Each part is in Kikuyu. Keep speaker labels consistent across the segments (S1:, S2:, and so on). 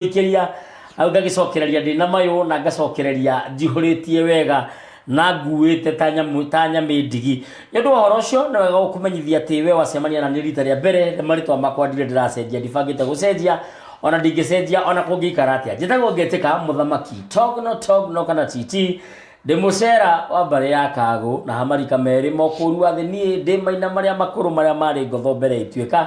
S1: Ikĩria au ngagĩcokereria ndĩ na mayũ na ngacokereria njihũrĩtie wega na nguĩte ta nyamũ ta nyamĩ ndigi. Nĩ ũndũ wa ũhoro ũcio nĩ wega gũkũmenyithia atĩ we wacemania na niĩ rita rĩa mbere nĩ marĩtwa makwa ndirĩ ndĩracenjia, ndibangĩte gũcenjia ona ndingĩcenjia ona kũngĩikara atĩa. Njĩtagwo Ngetĩka Mũthamaki Togno Togno kana TT, ndĩ mũcera wa mbarĩ ya Kagũ na hamarika merĩ mokũũru wa thĩ. Niĩ ndĩ maina marĩa makũrũ marĩa marĩ ngotho mbere ya ituĩka.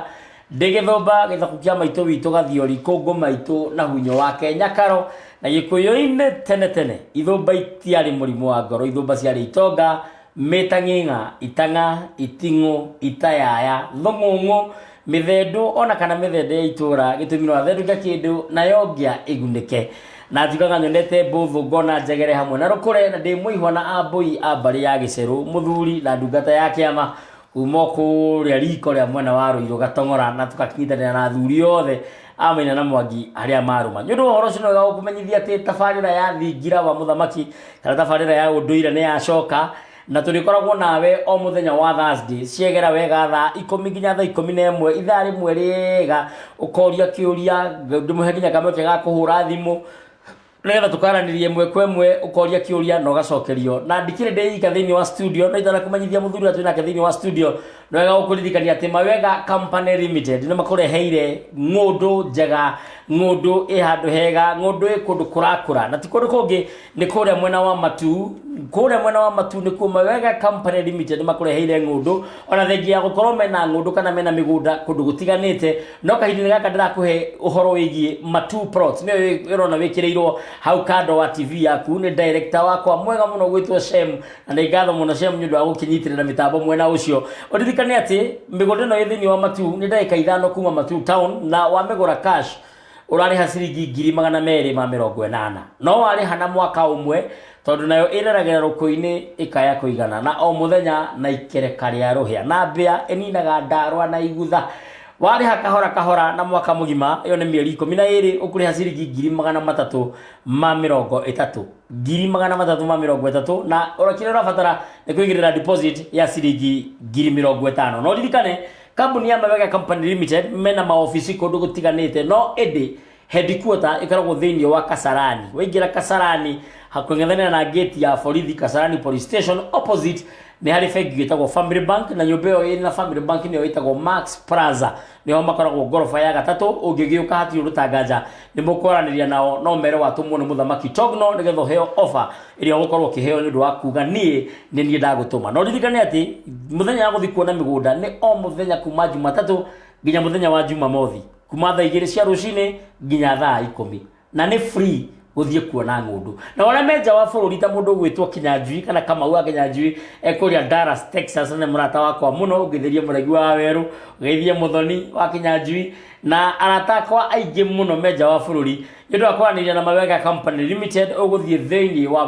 S1: Ndĩ gĩthũmba gĩthaku kĩa maitũ witũ Gathiori, kũngũ maitũ na hunyo wake Nyakaro, na Gĩkũyũ-inĩ tene tene ithũmba itiarĩ mũrimũ wa ngoro, ithũmba ciarĩ itonga, mĩtang'ing'a, itang'a, iting'ũ, itayaya, thũng'ũng'ũ, mĩthendũ ona kana mĩthende ya itũra, gĩtũmi no athendũke kĩndũ nayo ngĩa ĩgunĩke. Na njugaga nyonete mbũthũ ngona njegere hamwe na rũkũre, na ndĩ mũihwa na ambũi a mbarĩ ya gĩcerũ, mũthuri na ndungata ya kĩama. Kuma o kũrĩa riko rĩa mwena wa Rũirũ Gatong'ora, na tũgakĩnyitanĩra na athuri othe a Maina na Mwangi arĩa marũma. Nĩ ũndũ wa ũhoro ũcio nĩ wega gũkũmenyithia atĩ tabarĩra ya Thingira wa Mũthamaki kana tabarĩra ya ũndũire nĩ yacoka, na tũrĩkoragwo nawe o mũthenya wa Thursday ciegera wega thaa 10 nginya thaa 11, ithaa rĩmwe rĩega, ũkoria kĩũria, ndĩmũhe nginya kamweke ga kũhũra thimũ nĩgetha tũkaranĩria ĩmwe kwa ĩmwe, ũkoria kĩũria na ũgacokerio. Na ndikĩrĩ ndĩ ika thĩinĩ wa studio, no itanakũmenyithia mũthuri ũrĩa twĩ nake thĩinĩ wa studio, nĩ wega gũkũririkania atĩ Mawega Company Limited nĩ makũreheire ng'ũndũ njega, ng'ũndũ ĩ handũ hega, ng'ũndũ ĩ kũndũ kũrakũra, na ti kũndũ kũngĩ, nĩ kũrĩa mwena wa Matuu. Kũrĩa mwena wa Matuu nĩkuo Mawega Company Limited nĩ makũreheire ng'ũndũ, ona thengia ya gũkorwo mena ng'ũndũ kana mena mĩgũnda kũndũ gũtiganĩte. No kahinda-inĩ gaka ndĩrakũhe ũhoro wĩgiĩ Matuu Plots, nĩyo ĩrona wĩkĩrĩirwo hau kando wa TV yaku nĩ director wakwa mwega mũno gwĩtwo Shem, na nĩ ngatho mũno Shem nĩ ũndũ wa gũkĩnyitĩrĩra mĩtambo mwena ũcio. Ũririkane atĩ mĩgũnda ĩno ĩ thĩinĩ wa Matuu nĩ ndagĩka 5 kuma Matuu town, na wamĩgũra cash ũrarĩha ciringi 280,000, no warĩha na mwaka ũmwe, tondũ nayo ĩreragĩra rũkũ-inĩ ĩkaya kũigana na o mũthenya na ikereka rĩa rũhĩa na mbĩa ĩninaga ndarwa na igutha. Warĩha kahora kahora na mwaka mũgima, ĩyo nĩ mĩeri 12, ũkũrĩha ciringi 330,000, 330,000, na kĩrĩa ũrabatara nĩ kũigĩrĩra deposit ya ciringi 50,000. No ririkane kambuni ya Mawega Company Limited mena maobici kũndũ gũtiganĩte, no ĩndĩ headquarter ĩkoragwo thĩinĩ wa Kasarani. Waingĩra Kasarani hakũng'ethanĩra na gate ya borithi, Kasarani Police Station opposite, nĩ harĩ bengi ĩtagwo Family Bank, na nyũmba ĩyo ĩna Family Bank nĩyo ĩtagwo Max Plaza, nĩho makoragwo ngoroba ya gatatũ. Ũngĩgĩũka hatirĩ ũndũ tanganja, nĩ mũkwaranĩria nao, no mere watũmwo nĩ Mũthamaki Togno nĩgetha ũheo offer ĩrĩa ũgũkorwo ũkĩheo nĩ ũndũ wa kuga niĩ nĩ niĩ ndagũtũma. No ririkane atĩ mũthenya wa gũthiĩ kuona mĩgũnda nĩ o mũthenya kuma Jumatatũ nginya mũthenya wa Jumamothi, kuma thaa 2 cia rũcinĩ nginya thaa 10, na nĩ free gũthiĩ kuona ng'ũndũ. Na arĩa me nja wa bũrũri ta mũndũ ũgwĩtwo Kinyanjui kana Kamau wa Kinyanjui ekũrĩa Dallas, Texas, na nĩ mũrata wakwa mũno, ũngĩthĩrie mũregi wa werũ, ũgeithie Mũthoni wa Kinyanjui na arata akwa aingĩ mũno me nja wa bũrũri. Nĩ ũndũ wa kwaranĩria na Mawega Company Limited, ũgũthiĩ thĩinĩ wa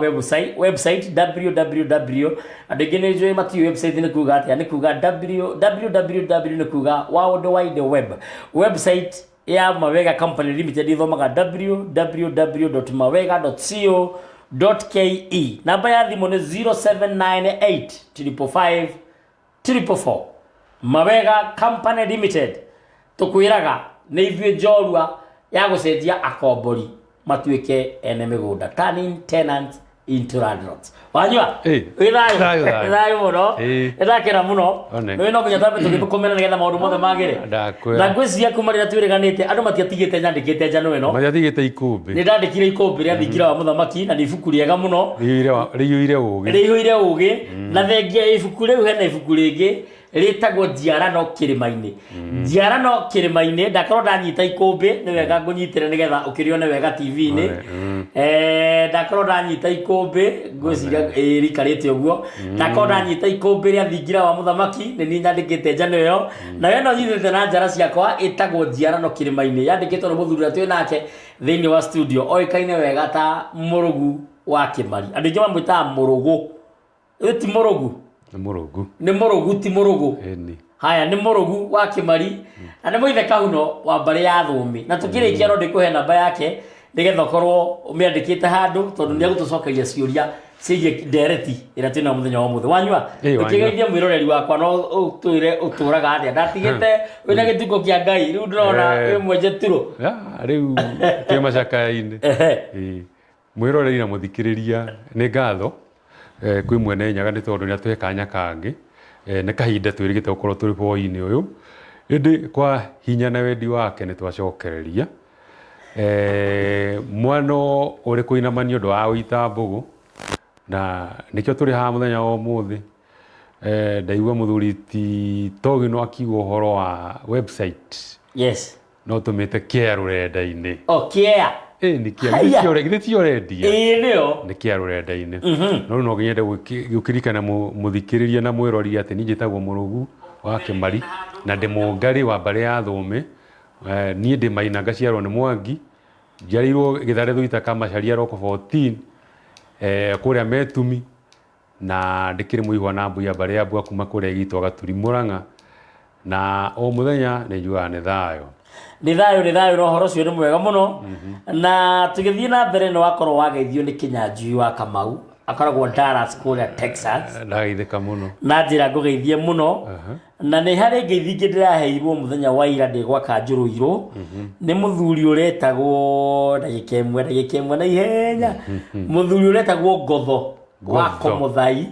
S1: website www. Andũ aingĩ nĩ njũĩ matiũĩ website nĩ kuga atĩa, nĩ kuga www, nĩ kuga World Wide Web. Website ya Mawega Company Limited ithomaga www.mawega.co.ke. Namba ya thimũ nĩ 0798 555 444. Mawega Company Limited, tũkwĩraga nĩ ithuĩ njorua ya gũcenjia akombori matuĩke ene mĩgũnda, turning tenants into landlords. Wanyua?
S2: Ĩ.
S1: Wĩ thayũ?
S2: Thayũ, thayũ.
S1: Thayũ mũno.
S2: Ĩ.
S1: Nĩndakena mũno.
S2: One.
S1: Nĩ no nginya twambe tũgĩthũkũmĩra nĩgetha maũndũ mothe magĩre.
S2: Ndakwĩra.
S1: Na ngwĩciria kuma rĩrĩa twĩrĩganĩte andũ matiatigĩte nyandĩkĩte njano ĩno.
S2: Matiatigĩte ikũmbĩ.
S1: Nĩ ndandĩkire Ikũmbĩ rĩa Thingira wa Mũthamaki, na nĩ ibuku rĩega mũno.
S2: Rĩiyũire ũgĩ.
S1: Rĩihũire ũgĩ. Na thengia ibuku rĩu hena ibuku rĩngĩ rĩtagwo Njiarano Kĩrĩma-inĩ. Njiarano Kĩrĩma-inĩ, ndakorwo ndanyita ikũmbĩ, nĩ wega ngũnyitĩre nĩgetha ũkĩrĩone wega TV-inĩ. Ndakorwo ndanyita ikũmbĩ, ngwĩciria ĩrikarĩte ũguo. Ndakorwo ndanyita ikũmbĩ rĩa Thingira wa Mũthamaki, nĩ niĩ nyandĩkĩte njano ĩyo. Nayo ĩno nyitĩte na njara ciakwa ĩtagwo Njiarano Kĩrĩma-inĩ, yandĩkĩtwo nĩ mũthuri ũrĩa twĩ nake thĩinĩ wa studio, oĩkaine wega ta Mũrũgu wa Kĩmari. Andũ aingĩ mamwĩtaga Mũrũgũ. Ĩ ti Mũrũgu?
S2: Nĩ Mũrũgu.
S1: Nĩ Mũrũgu, ti Mũrũgũ.
S2: Ĩni.
S1: Haya, nĩ Mũrũgu wa Kĩmari, na nĩ mũithe kahuno wa mbarĩ ya Thũmĩ. Na tũkĩrĩkia no ndĩkũhe namba yake nĩgetha ũkorwo ũmĩandĩkĩte handũ, tondũ nĩ egũtũcokeria ciũria Ciĩgiĩ ndereti ĩrĩa twĩna mũthenya wa ũmũthĩ. Wanyua?
S2: Ĩĩ, wanyua.
S1: Ũkĩgeithia mwĩroreri wakwa no ũtwĩre ũtũraga atĩa. Ndatigĩte wĩna gĩtuko kĩa Ngai, rĩu ndĩrona wĩ mwenje turo.
S2: Ah, rĩu twĩ macakaya-inĩ. Ĩĩ. Mwĩroreri na mũthikĩrĩria, nĩ ngatho kwĩ Mwene Nyaga nĩ tondũ nĩ atũhe kanya kangĩ. Nĩ kahinda twĩrĩgĩte gũkorwo tũrĩ hwaĩ-inĩ ũyũ, ĩndĩ kwa hinya na wendi wake nĩ twacokereria. Mwana ũrĩ kũinama nĩ ũndũ wa gũita mbũgũ, na nĩkĩo tũrĩ haha mũthenya wa ũmũthĩ. Ndaigua mũthuri ti Togino akiuga ũhoro wa website.
S1: Yes.
S2: No tũmĩte kĩa rũrenda-inĩ.
S1: O kĩa.
S2: Ĩĩ nĩ kĩa.
S1: Haiya.
S2: Githĩ ti ũrendia?
S1: Ĩĩ nĩyo.
S2: Nĩ kĩa rũrenda-inĩ. No rĩu no nyende gũkĩririkana mũthikĩrĩria na mwĩrori atĩ niĩ njĩtagwo Mũrũgu wa Kĩmari na ndĩ Mũngarĩ wa mbarĩ ya Thũũmĩ. Niĩ ndĩ Maina ngaciarwo nĩ Mwangi. Njiarĩirwo Gĩthare Thũita Kamacharia Local 14 kũrĩa Metumi. Na ndĩkĩrĩ mũihwa na mbui ya mbarĩ ya mbua kuma kũrĩa ĩgĩtwo Gaturi Mũrang'a. Na o mũthenya nĩ njugaga nĩ thayũ.
S1: Nĩ thayũ, nĩ thayũ, na ũhoro ũcio nĩ mwega mũno. Na tũgĩthiĩ na mbere nĩ wakorwo wageithio nĩ Kĩnyanjui wa Kamau, akoragwo Dallas kũrĩa Texas.
S2: Ndageithĩka mũno.
S1: Na njĩra ngũgeithie mũno. Na nĩ harĩ ngeithi ingĩ ndĩraheirwo mũthenya wa ira ndĩ gwa Kanjũrũ Irũ. Nĩ mũthuri ũretagwo ndagĩka ĩmwe, ndagĩka ĩmwe na ihenya. Mũthuri ũretagwo Ngotho wa
S2: Ngotho.
S1: Komothai.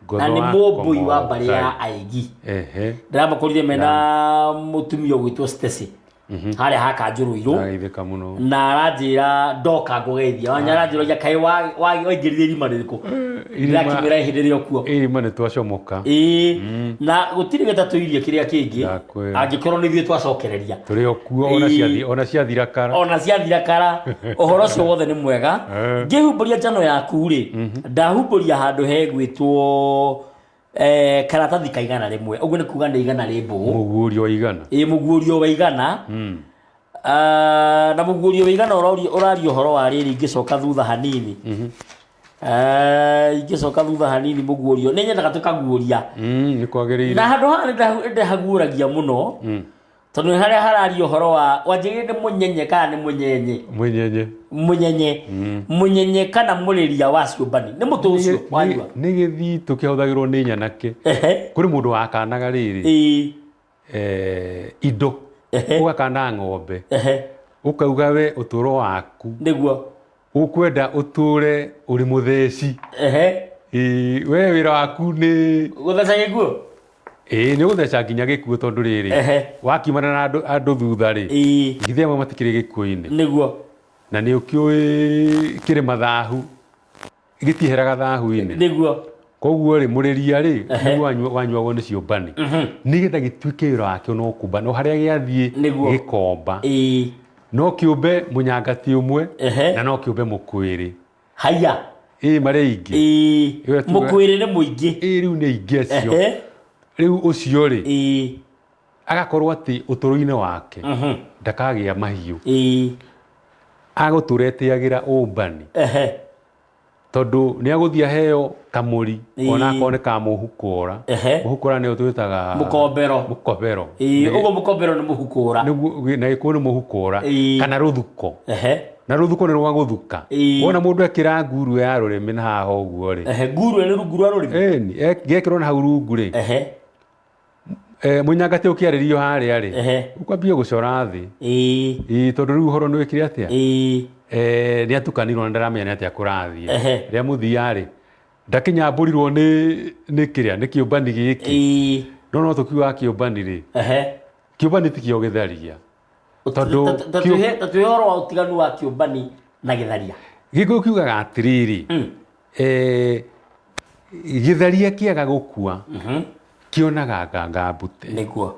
S2: Ngotho
S1: Na nĩ
S2: wa
S1: mũmbũi wa mbarĩ ya
S2: Komothai.
S1: Aigi.
S2: Ehe.
S1: Ndĩramakorire mena mũtumia ũgwĩtwo Stacy harĩa ha Kanjũrũ Irũ.
S2: Ndageithĩka mũno.
S1: Na aranjĩra ndoka ngũgeithia. Wanya aranjĩra kaĩ waingĩrire irima rĩrĩkũ? Ndĩrakĩmwĩra hĩndĩ ĩrĩa ũkuo.
S2: Irima nĩ twacomoka.
S1: Ĩĩ. Na gũtirĩ gĩtatũirie kĩrĩa kĩngĩ
S2: Ndakwĩra.
S1: angĩkorwo nĩ ithuĩ twacokereria.
S2: Tũrĩ o kuo ona ciathi ona ciathira kara.
S1: Ona ciathira kara. Ũhoro ũcio wothe nĩ mwega. Ngĩhumbũria njano yaku rĩ, ndahumbũria handũ hegwĩtwo karatathi ka igana rĩmwe. Ũguo nĩ kuga nĩ igana rĩ mbũgũ.
S2: Mũguũrio wa igana.
S1: Ĩĩ, mũguũrio wa igana. Na mũguũrio wa igana ũraria ũhoro wa rĩrĩ, ingĩcoka thutha hanini. Ingĩcoka thutha hanini mũguũrio. Nĩ nyendaga tũkaguũria.
S2: Nĩ kwagĩrĩire.
S1: Na handũ haha nĩ ndahaguũragia mũno. Tondũ nĩ harĩa hararia ũhoro wa wanjĩrĩire nĩ mũnyenye kana nĩ mũnyenye?
S2: Mũnyenye.
S1: Mũnyenye. Mũnyenye kana mũrĩria wa ciũmbani. Nĩ mũtĩ ũcio wanyua.
S2: Nĩ gĩthitũ kĩhũthagĩrwo nĩ nyanake. Kũrĩ mũndũ wakanaga rĩrĩ. Indo. Ũgakana ng'ombe. Ũkauga we ũtũũro waku.
S1: Nĩguo.
S2: Ũkwenda ũtũũre ũrĩ mũtheci. We wĩra waku nĩ
S1: Gũtheca gĩkuũ?
S2: Ĩĩ, nĩ ũgũtheca nginya gĩkuũ tondũ rĩrĩ. Wakiumana na andũ thutha rĩ. Githĩ amwe matikĩrĩ gĩkuũ-inĩ.
S1: Nĩguo.
S2: Na nĩ ũkĩũĩ kĩrĩ mathahu. Gĩtieheraga thahu-inĩ.
S1: Nĩguo.
S2: Koguo rĩ, mũrĩria rĩ, nĩguo wanyuagwo nĩ ciũmbani. Nĩgetha gĩtuĩke wĩra wakĩo no kũmba. No harĩa gĩathiĩ gĩkomba. No kĩũmbe mũnyangati ũmwe, na no kĩũmbe mũkwĩrĩ.
S1: Haiya.
S2: Ĩĩ, marĩ aingĩ.
S1: Mũkwĩrĩ nĩ mũingĩ.
S2: Ĩĩ, rĩu nĩ aingĩ acio. Rĩu ũcio rĩ, agakorwo atĩ ũtũũro-inĩ wake ndakagĩa mahiũ. Agũtũra etĩagĩra ũmbani. Tondũ nĩ agũthiĩ aheo kamũri, ona akorwo nĩ ka mũhukũra. Mũhukũra nĩyo twĩtaga
S1: Mũkombero.
S2: Mũkombero.
S1: Ũguo mũkombero nĩ mũhukũra.
S2: Nĩguo, na gĩkũyũ nĩ mũhukũra. Kana rũthuko. Na rũthuko nĩ rwa gũthuka. Wona mũndũ ekĩra nguru ya rũrĩmĩ na haha ũguo rĩ.
S1: Nguru nĩ rungu rwa rũrĩmĩ?
S2: Ĩni, gekĩrwo na hau rungu rĩ. Mũnyangati ũkĩarĩrio harĩa rĩ. Ũkwambia gũcora thĩ. Tondũ rĩu ũhoro nĩ wĩkire atĩa? Nĩ atukanirwo na ndaramenya nĩ atĩa kũrathiĩ. Rĩrĩa mũthia rĩ, ndakinyambũrirwo nĩ kĩrĩa, nĩ kĩũmbani gĩkĩ. No no tũkiugaga kĩũmbani rĩ. Kĩũmbani ti kĩo gĩtharia. Tondũ
S1: Ta twĩhe ũhoro wa ũtiganu wa kĩũmbani na gĩtharia.
S2: Gĩkũyũ kiugaga atĩrĩrĩ, gĩtharia kĩaga gũkua, kĩonaga nganga mbute.
S1: Nĩguo.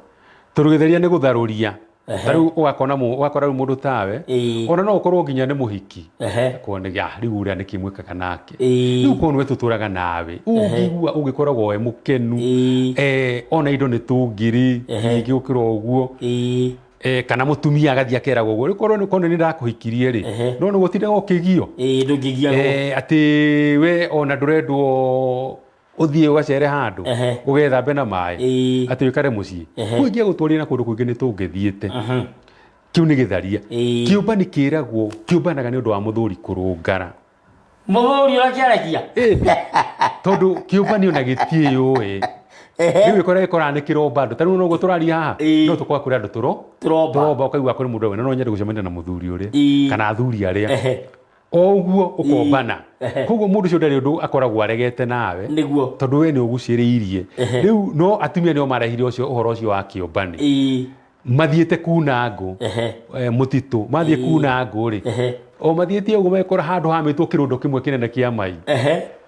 S2: Tondũ gĩtharia nĩ gũtharũria. Ta rĩu ũgakora ũgakora rĩu mũndũ tawe, ona no ũkorwo nginya nĩ mũhiki. Akorwo nĩ, rĩu ũrĩa nĩkĩ mwĩkaga nake. Rĩu korwo nĩwe tũtũraga nawe, ũngĩigua ũngĩkoragwo wĩ mũkenu. Ona indo nĩ tũngĩrĩ, nyingĩ gũkĩra ũguo. Kana mũtumia agathiĩ akeragwo ũguo, rĩu korwo nĩ ndakũhikirie rĩ, no nĩ gũtindaga ũkĩgio.
S1: Ndũngĩgiagwo.
S2: Atĩ we ona ndũrendwo ũthiĩ ũgacere handũ, ũgethambe na maĩ, atĩ ũikare mũciĩ. Kũu ingĩagũtwarire na kũndũ kũingĩ nĩ tũngĩthiĩte. Kĩu nĩ gĩtharia. Kĩũmbani kĩragwo, kĩũmbanaga nĩ ũndũ wa mũthuri kũrũngara.
S1: Mũthuri ũrakĩaragia.
S2: Ĩni, tondũ kĩũmbanio na gĩtiĩyũĩ. Rĩu ĩkora ĩkoraga nĩ kĩromba andũ. Ta rĩu noguo tũraria haha, no tũkorwo kũrĩ andũ tũro
S1: Tũromba.
S2: tũromba ũkaigua kũrĩ mũndũ wena no nyende gũcemania na mũthuri ũrĩa kana athuri arĩa. O ũguo ũkombana. Koguo mũndũ ũcio ndarĩ ũndũ akoragwo aregete nawe.
S1: Nĩguo.
S2: Tondũ we nĩ ũgucĩrĩirie. Rĩu no atumia nĩo marehire ũcio ũhoro ũcio wa kĩũmbani. Mathiĩte kuna ngũ mũtitũ, mathiĩ kuna ngũ rĩ, o mathiĩte ũguo magĩkora handũ hamĩtwo kĩrũndo kĩmwe kĩnene kĩa mai.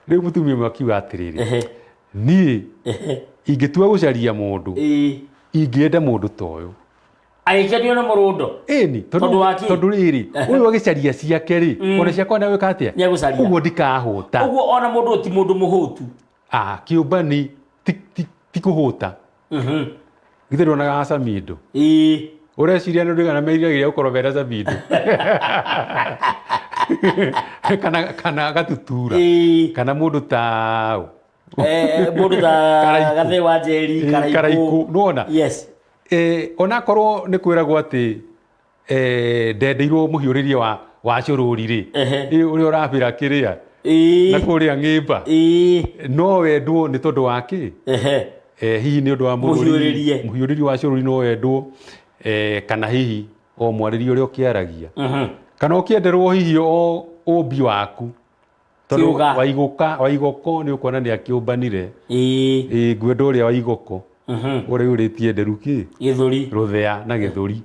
S2: Rĩu mũtumia ũmwe akiuga atĩrĩrĩ, niĩ ingĩtua gũcaria mũndũ, ingĩenda mũndũ ta ũyũ.
S1: Agĩkenio nĩ mũrũndo.
S2: Ĩni,
S1: Tondũ wa kĩ?
S2: tondũ rĩrĩ, ũyũ agĩcaria ciake rĩ, ona ciakwa nĩegwĩka atĩa?
S1: Nĩegũcaria.
S2: Ũguo ndikahũta.
S1: Ũguo ona mũndũ ti mũndũ mũhũtu.
S2: Ah, kĩũmbani ti kũhũta. Githĩ ndwonaga Samido?
S1: Ĩĩ.
S2: Ũreciria nĩ ndũigana meriragĩria gũkorwo mena Samido? Kana Gatutura.
S1: Ĩĩ.
S2: Kana mũndũ ta ũ?
S1: Mũndũ ta
S2: Karaikũ.
S1: Gathĩ wa Njeri,
S2: Ĩĩ,
S1: Karaikũ.
S2: Karaikũ, nĩwona?
S1: Yes.
S2: Onakorwo nĩ kwĩragwo atĩ ndendeirwo mũhiũrĩrie wa cũrũri rĩ, ũrĩa ũrabĩra kĩrĩa na kũrĩa ng'ĩmba, no wendwo nĩ tondũ wa kĩ? Hihi nĩ ũndũ wa
S1: Mũhiũrĩrie.
S2: mũhiũrĩrie wa cũrũri no wendwo, kana hihi o mwarĩrie ũrĩa ũkĩaragia, kana ũkĩenderwo hihi o ũmbi waku. Tondũ
S1: Kĩũga.
S2: Waigũka, Waigoko nĩ ũkuona nĩ akĩũmbanire. Ĩĩ, ngwenda ũrĩa Waigoko. Ũrĩa ũrĩtie nderu kĩ?
S1: Gĩthũri.
S2: Rũthĩa na gĩthũri.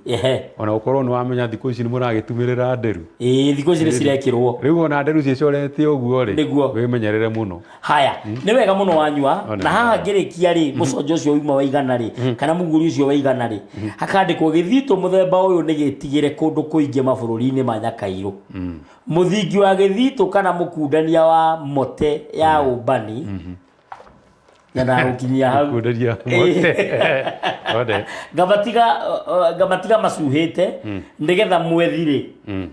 S2: Ona gũkorwo nĩ wamenya thikũ ici nĩ mũragĩtumĩrĩra nderu.
S1: Ĩĩ, thikũ ici nĩ cirekĩrwo.
S2: Rĩu ona nderu ciĩcorete ũguo rĩ,
S1: Nĩguo.
S2: wĩmenyerere mũno.
S1: Haya, nĩ wega mũno wanyua.
S2: One
S1: Na haha
S2: wega.
S1: ngĩrĩkia rĩ, mũconjo ũcio uma wa igana rĩ, kana mũguri ũcio wa igana rĩ, hakandĩkwo gĩthitũ mũthemba ũyũ nĩ gĩtigĩre kũndũ kũingĩ mabũrũri-inĩ ma Nyakairũ. Mũthingi wa gĩthitũ kana mũkundania wa mote ya ũmbani, na ndagũkinyia hau.
S2: Mũkundania mote. One.
S1: Ngamatiga macuhĩte nĩgetha mwethi rĩ,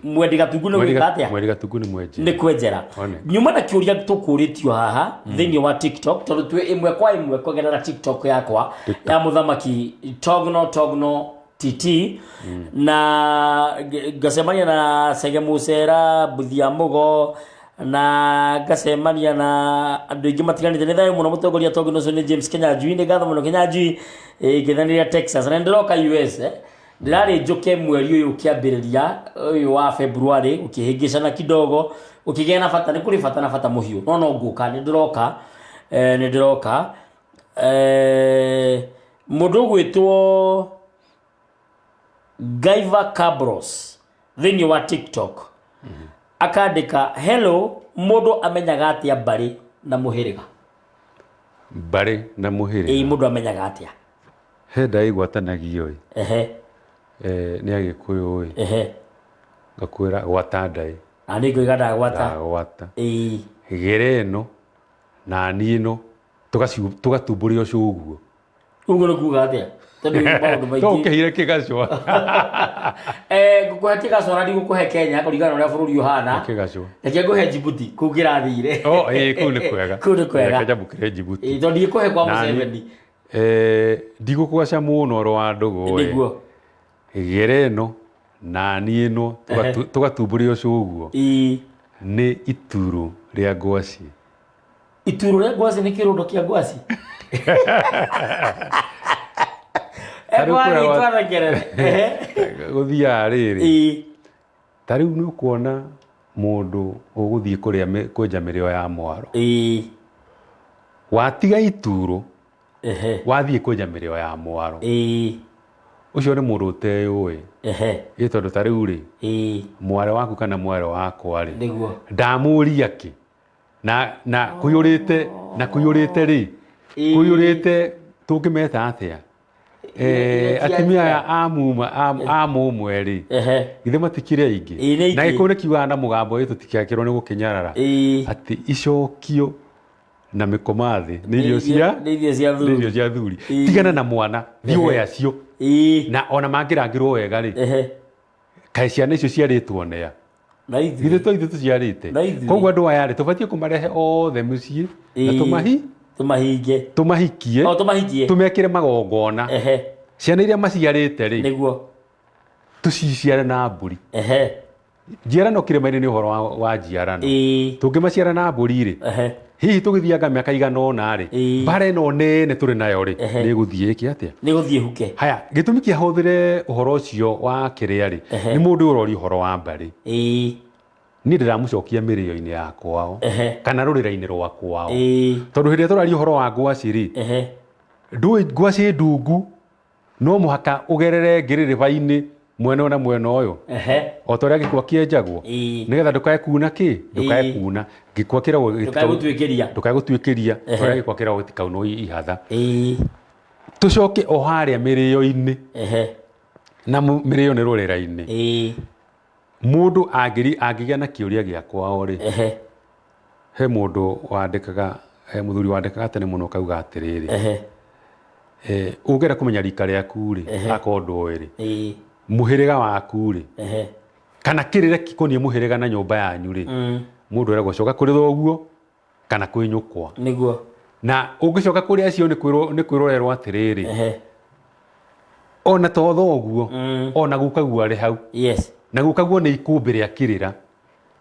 S1: mwendi gatungu nĩ gwĩka atĩa?
S2: Mwendi gatungu nĩ mwenjera.
S1: Nĩ kwenjera.
S2: One.
S1: Nyuma na kĩũria tũkũrĩtio haha thĩinĩ wa TikTok, tondũ twĩ ĩmwe kwa ĩmwe kũgerera TikTok yakwa ya mũthamaki Togno Togno TT, na ngacemania na Chege Mũcera, Mbuthia Mũgo, na ngacemania na andũ aingĩ matiganĩte. Nĩ thayũ mũno mũtongoria Togno ũcio nĩ James Kenyanjui. Nĩ ngatho mũno Kenyanjui. Ngĩthanĩria Texas na ndĩroka US. Ndĩrarĩ njũke mweri ũyũ ũkĩambĩrĩria ũyũ wa February, ũkĩhĩngĩcana kidogo, ũkĩgĩa na bata, nĩ kũrĩ bata na bata mũhiũ, no ngũka, nĩ ndĩroka, nĩ ndĩroka. Mũndũ ũgwĩtwo Gaiva Cabros thĩinĩ wa TikTok akandĩka, hello, mũndũ amenyaga atĩa mbarĩ na mũhĩrĩga?
S2: Mbarĩ na mũhĩrĩga.
S1: Ĩĩ, mũndũ amenyaga atĩa?
S2: He ndaĩ igwatanagio ĩ. Nĩ Agĩkũyũ ĩ. Ngakwĩra gwata ndaĩ.
S1: Na nĩ ngũiga ndagwata.
S2: Ndagwata. Gere ĩno na niĩ ĩno tũgatumbũria ũcio ũguo.
S1: Ũguo nĩ kuga atĩa? Tondũ wĩ maũndũ maingĩ.
S2: To ũkĩhire kĩgacwa.
S1: Ngũkũhe kĩgacwa na ndigũkũhe Kenya kũringana na ũrĩa bũrũri ũhana.
S2: Kĩgacwa.
S1: Reke ngũhe Djibouti kũu kĩrathire.
S2: Oh, ĩĩ, kũu nĩ kwega.
S1: Kũu nĩ kwega.
S2: Reke njambũkĩre Djibouti.
S1: Ĩĩ, tondũ ndigũkũhe kwa
S2: Na niĩ-
S1: Museveni.
S2: Ndigũkũgaca mũno ũhoro wa ndũgũ ĩ.
S1: Nĩguo.
S2: Gere ĩno na niĩ ĩno tũgatumbũria ũcio ũguo. Nĩ ituro rĩa ngwaci.
S1: Ituro rĩa ngwaci nĩ kĩrũndo kĩa ngwaci.
S2: Ta rĩu
S1: Ngwaci
S2: kũrĩa
S1: twarekerere.
S2: Gũthiaga rĩrĩ. Ta rĩu nĩ ũkuona mũndũ ũgũthiĩ kũrĩa kwenja mĩrĩo ya mwaro. Watiga ituro, wathiĩ kwenja mĩrĩo ya mwaro. Ũcio nĩ mũndũ ũteyũĩ. Ĩ tondũ ta rĩu rĩ, mwarĩ waku kana mwarĩ wakwa rĩ,
S1: Nĩguo.
S2: ndamũria kĩ? Na kũiyũrĩte, na kũiyũrĩte rĩ, kũiyũrĩte tũngĩmeta atĩa? Atumia aya a muma, a mũmwe rĩ, githĩ matikĩrĩ aingĩ?
S1: Ĩĩ, nĩ aingĩ.
S2: Na gĩkũyũ nĩ kiugaga na mũgambo ĩ tũtikĩakĩrwo nĩ gũkĩnyarara. Atĩ icokio na mĩkoma thĩ nĩ irio cia
S1: Nĩ irio cia
S2: nĩ
S1: thuri.
S2: irio cia thuri. Tigana na mwana, thiĩ woe acio. Na ona mangĩrangĩrwo wega rĩ, kaĩ ciana icio ciarĩtwo nĩa?
S1: Na ithuĩ.
S2: Githĩ to ithuĩ tũciarĩte?
S1: Na ithuĩ.
S2: Koguo andũ aya rĩ, tũbatiĩ kũmarehe othe mũciĩ na
S1: Tũmahinge.
S2: tũmahikie.
S1: O, tũmahikie.
S2: Tũmekĩre magongona. Ciana iria maciarĩte rĩ,
S1: Nĩguo.
S2: tũciciare na mbũri. Njiarano kĩrĩma-inĩ nĩ ũhoro wa njiarano. Tũngĩmaciara na mbũri rĩ, hihi tũgĩthianga mĩaka igana ũna rĩ, mbara ĩno nene tũrĩ nayo rĩ, nĩ ĩgũthiĩ ĩke atĩa?
S1: Nĩ gũthiĩ huke.
S2: Haya, gĩtũmi kĩa hũthĩre ũhoro ũcio wa kĩrĩa rĩ, nĩ mũndũ ũroria ũhoro wa mbarĩ. Niĩ ndĩramũcokia mĩrĩo-inĩ ya kwao kana rũrĩra-inĩ rwa kwao. Tondũ hĩndĩ ĩrĩa tũraria ũhoro wa ngwacĩ rĩ, ndũĩ ngwacĩ ndungu no mũhaka ũgerere ngĩrĩrĩba-inĩ mwena ũyũ na mwena ũyũ. O ta ũrĩa gĩkwa kĩenjagwo. Nĩgetha ndũkae kuna kĩ? Ndũkae kuna. Gĩkwa kĩragwo
S1: Ndũkae gũtuĩkĩria.
S2: Ndũkae gũtuĩkĩria. Ũrĩa gĩkwa kĩragwo gĩtikaunwo ihatha. Tũcoke o harĩa mĩrĩo-inĩ. Na mĩrĩo nĩ rũrĩra-inĩ. Mũndũ angĩgĩa na kĩũria gĩa kwao rĩ, he mũndũ wandĩkaga, he mũthuri wandĩkaga tene mũno akauga atĩrĩrĩ, ũngĩenda kũmenya rika rĩaku rĩ, akorwo ndũĩ rĩ, mũhĩrĩga waku rĩ, kana kĩrĩra gĩkoniĩ mũhĩrĩga na nyũmba yanyu rĩ, mũndũ eragwo coka kũrĩ thoguo kana kwĩ nyũkwa.
S1: Nĩguo.
S2: Na ũngĩcoka kũrĩ acio nĩ kwĩrwo ũrerwo atĩrĩrĩ, ona to thoguo, ona gukaguo arĩ hau. Na gukaguo nĩ ikũmbĩ rĩa kĩrĩra.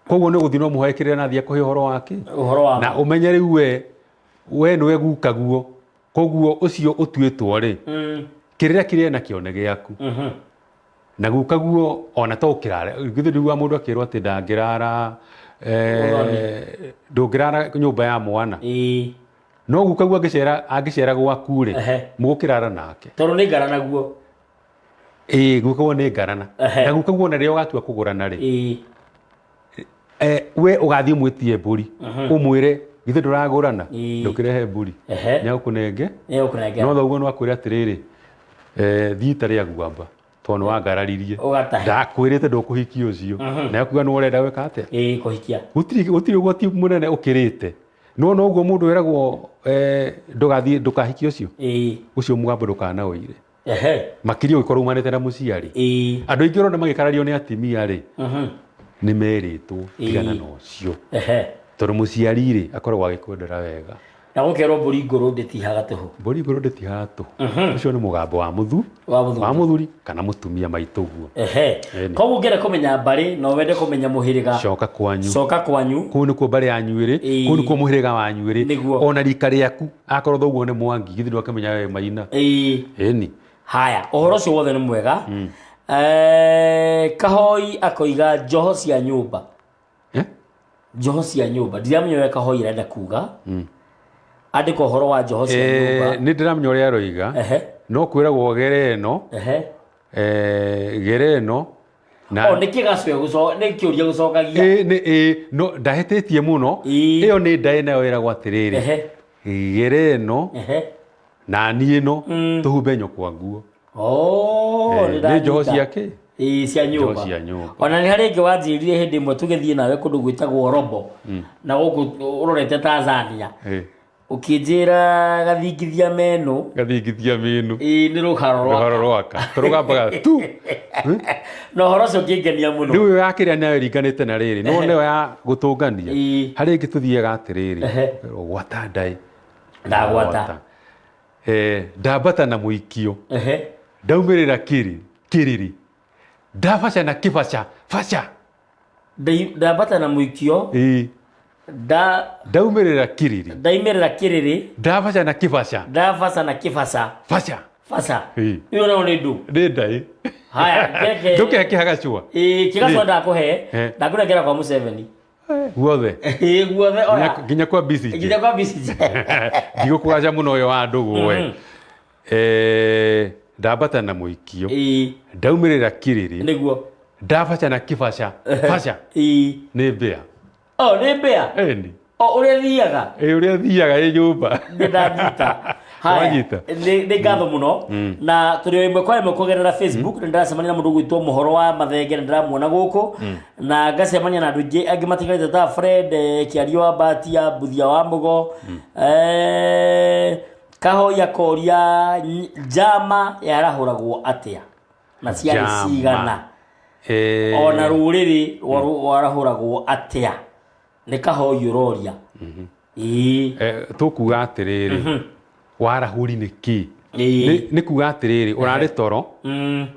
S2: Koguo nĩ ũgũthiĩ no mũhoe kĩrĩra na athiĩ akũhe ũhoro wa kĩ?
S1: Ũhoro wa
S2: Na ũmenye rĩu we nĩwe gukaguo. Koguo ũcio ũtuĩtwo rĩ, kĩrĩra kĩrĩa enakĩo nĩ gĩaku. Na gukaguo ona to ũkĩrare, githĩ ndũiguaga mũndũ akĩrwo atĩ ndangĩrara, ndũngĩrara nyũmba ya mwana. No gukaguo angĩcera gwaku rĩ, mũgũkĩrara nake.
S1: Tondũ nĩ ngara naguo.
S2: Ĩĩ, gukaguo nĩ ngarana. Na gukaguo ona rĩrĩa ũgatua kũgũrana rĩ, we ũgathiĩ ũmwĩtie mbũri, ũmwĩre githĩ ndũragũrana, ndũkĩrehe mbũri. Nĩagũkũnenge.
S1: Nĩagũkũnengera.
S2: No thoguo no akwĩre atĩrĩrĩ, thiĩ ita rĩa guamba, tondũ nĩ wangararirie.
S1: Ũgatahe.
S2: Ndakwĩrĩte ndũkũhikia ũcio. Na akuga nĩ ũrenda gwĩka atĩa?
S1: Ĩĩ, kũhikia.
S2: Gũtirĩ ũgwati mũnene ũkĩrĩte. No noguo mũndũ eragwo ndũgathiĩ, ndũkahikie ũcio. Ũcio mũgambo ndũkanaũire. Makĩria ũngĩkorwo umanĩte na mũciari. Andũ aingĩ ũrona magĩkarario nĩ atumia rĩ, nĩ merĩtwo tigana na ũcio. Tondũ mũciari rĩ, akoragwo agĩkwendera wega.
S1: Na gũkerwo mbũri ngũrũ ndĩtihaga tũhũ.
S2: Mbũri ngũrũ ndĩtihaga tũhũ. Ũcio nĩ mũgambo wa mũthu,
S1: Wa mũthuri.
S2: Wa mũthuri kana mũtumia maitũguo.
S1: Koguo ũngĩenda kũmenya mbarĩ na wende kũmenya mũhĩrĩga,
S2: Coka kwanyu.
S1: Coka kwanyu.
S2: Kũu nĩkuo mbarĩ yanyu ĩrĩ, kũu nĩkuo mũhĩrĩga wanyu ĩrĩ. Ona rika rĩaku, akorwo thoguo nĩ Mwangi, githĩ ndwakĩmenya we Maina. Ĩni.
S1: Haya, ũhoro ũcio wothe nĩ mwega. Kahoi akoiga njoho cia nyũmba. Njoho cia nyũmba. Ndiramenya ũrĩa Kahoi arenda kuga. Andĩka ũhoro wa njoho cia nyũmba.
S2: Nĩ ndĩramenya ũrĩa aroiga. No kwĩragwo gere ĩno. Gere ĩno. Na
S1: O, nĩ kĩgacwe nĩ kĩũria gũcokagia.
S2: Nĩ, no, ndahĩtĩtie mũno. Ĩyo nĩ ndaĩ nayo ĩragwo atĩrĩrĩ. Gere ĩno. Na niĩ ĩno, tũhumbe nyũkwa nguo.
S1: Nĩ
S2: Nĩ njoho
S1: ndanyita.
S2: cia kĩ?
S1: Ĩĩ, cia
S2: Njoho
S1: nyũmba.
S2: cia nyũmba.
S1: Ona nĩ harĩ ĩngĩ wanjĩrire hĩndĩ ĩmwe tũgĩthiĩ nawe kũndũ gwĩtagwo Robo. Na gũkũ ũrorete Tanzania. Ũkĩnjĩra gathingithia meno.
S2: Gathingithia meno.
S1: Ĩĩ, nĩ rũharo rwaka.
S2: Rũharo rwaka. Tũrũgambaga tu.
S1: Na ũhoro ũcio ũkĩngenia mũno.
S2: Rĩu ĩyo ya kĩrĩa nayo ĩringanĩte na rĩrĩ. No nĩyo ya gũtũngania. Harĩ ĩngĩ tũthiaga atĩrĩrĩ. Gwata ndaĩ.
S1: Ndagwata.
S2: Ndambata na mũikio. Ndaumĩrĩra kĩrĩ, kĩrĩrĩ. Ndabaca na kĩbaca, baca.
S1: Ndambata na mũikio.
S2: Ndaumĩrĩra kĩrĩrĩ.
S1: Ndaimĩrĩra kĩrĩrĩ.
S2: Ndabaca na kĩbaca.
S1: Ndabaca na kĩbaca.
S2: Baca.
S1: Baca. Ĩyo nayo nĩ ndũ.
S2: Nĩ ndaĩ.
S1: Haya, ngeke.
S2: Ndũkĩhe kĩhagacua.
S1: Ĩĩ, kĩgacua ndakũhe. Ndakũnengera kwa Museveni.
S2: Guothe.
S1: Ĩĩ, guothe, oya.
S2: Nginya kwa BCG.
S1: Nginya kwa BCG.
S2: Ndigũkũgaca mũno ũyũ wa ndũgũ we. Ndambata na mũikio. Ndaumĩrĩra kĩrĩrĩ.
S1: Nĩguo.
S2: Ndabaca na kĩbaca. Baca. Nĩ mbĩa.
S1: O, nĩ mbĩa?
S2: Ĩni.
S1: O, ũrĩa thiaga?
S2: Ĩĩ, ũrĩa thiaga ĩ nyũmba.
S1: Nĩ ndanyita. Haya,
S2: Wanyita?
S1: nĩ ngatho mũno. Na tũrĩ o ĩmwe kwa ĩmwe kũgerera Facebook, nĩ ndĩracemania na mũndũ ũgwĩtwo Mũhoro wa Mathenge, nĩ ndĩramuona gũkũ. Na ngacemania na andũ aingĩ angĩ matiganĩte ta Fred, Kĩario wa Mbatia, Mbuthia wa Mũgo. Kahoi akoria njama yarahũragwo atĩa? Na ciarĩ
S2: Njama.
S1: cigana? Ona rũrĩrĩ rwarahũragwo atĩa? Nĩ Kahoi ũroria. Ĩĩ.
S2: Tũkuga atĩrĩrĩ, warahũri nĩ kĩ? Nĩ kuga atĩrĩrĩ, ũrarĩ toro,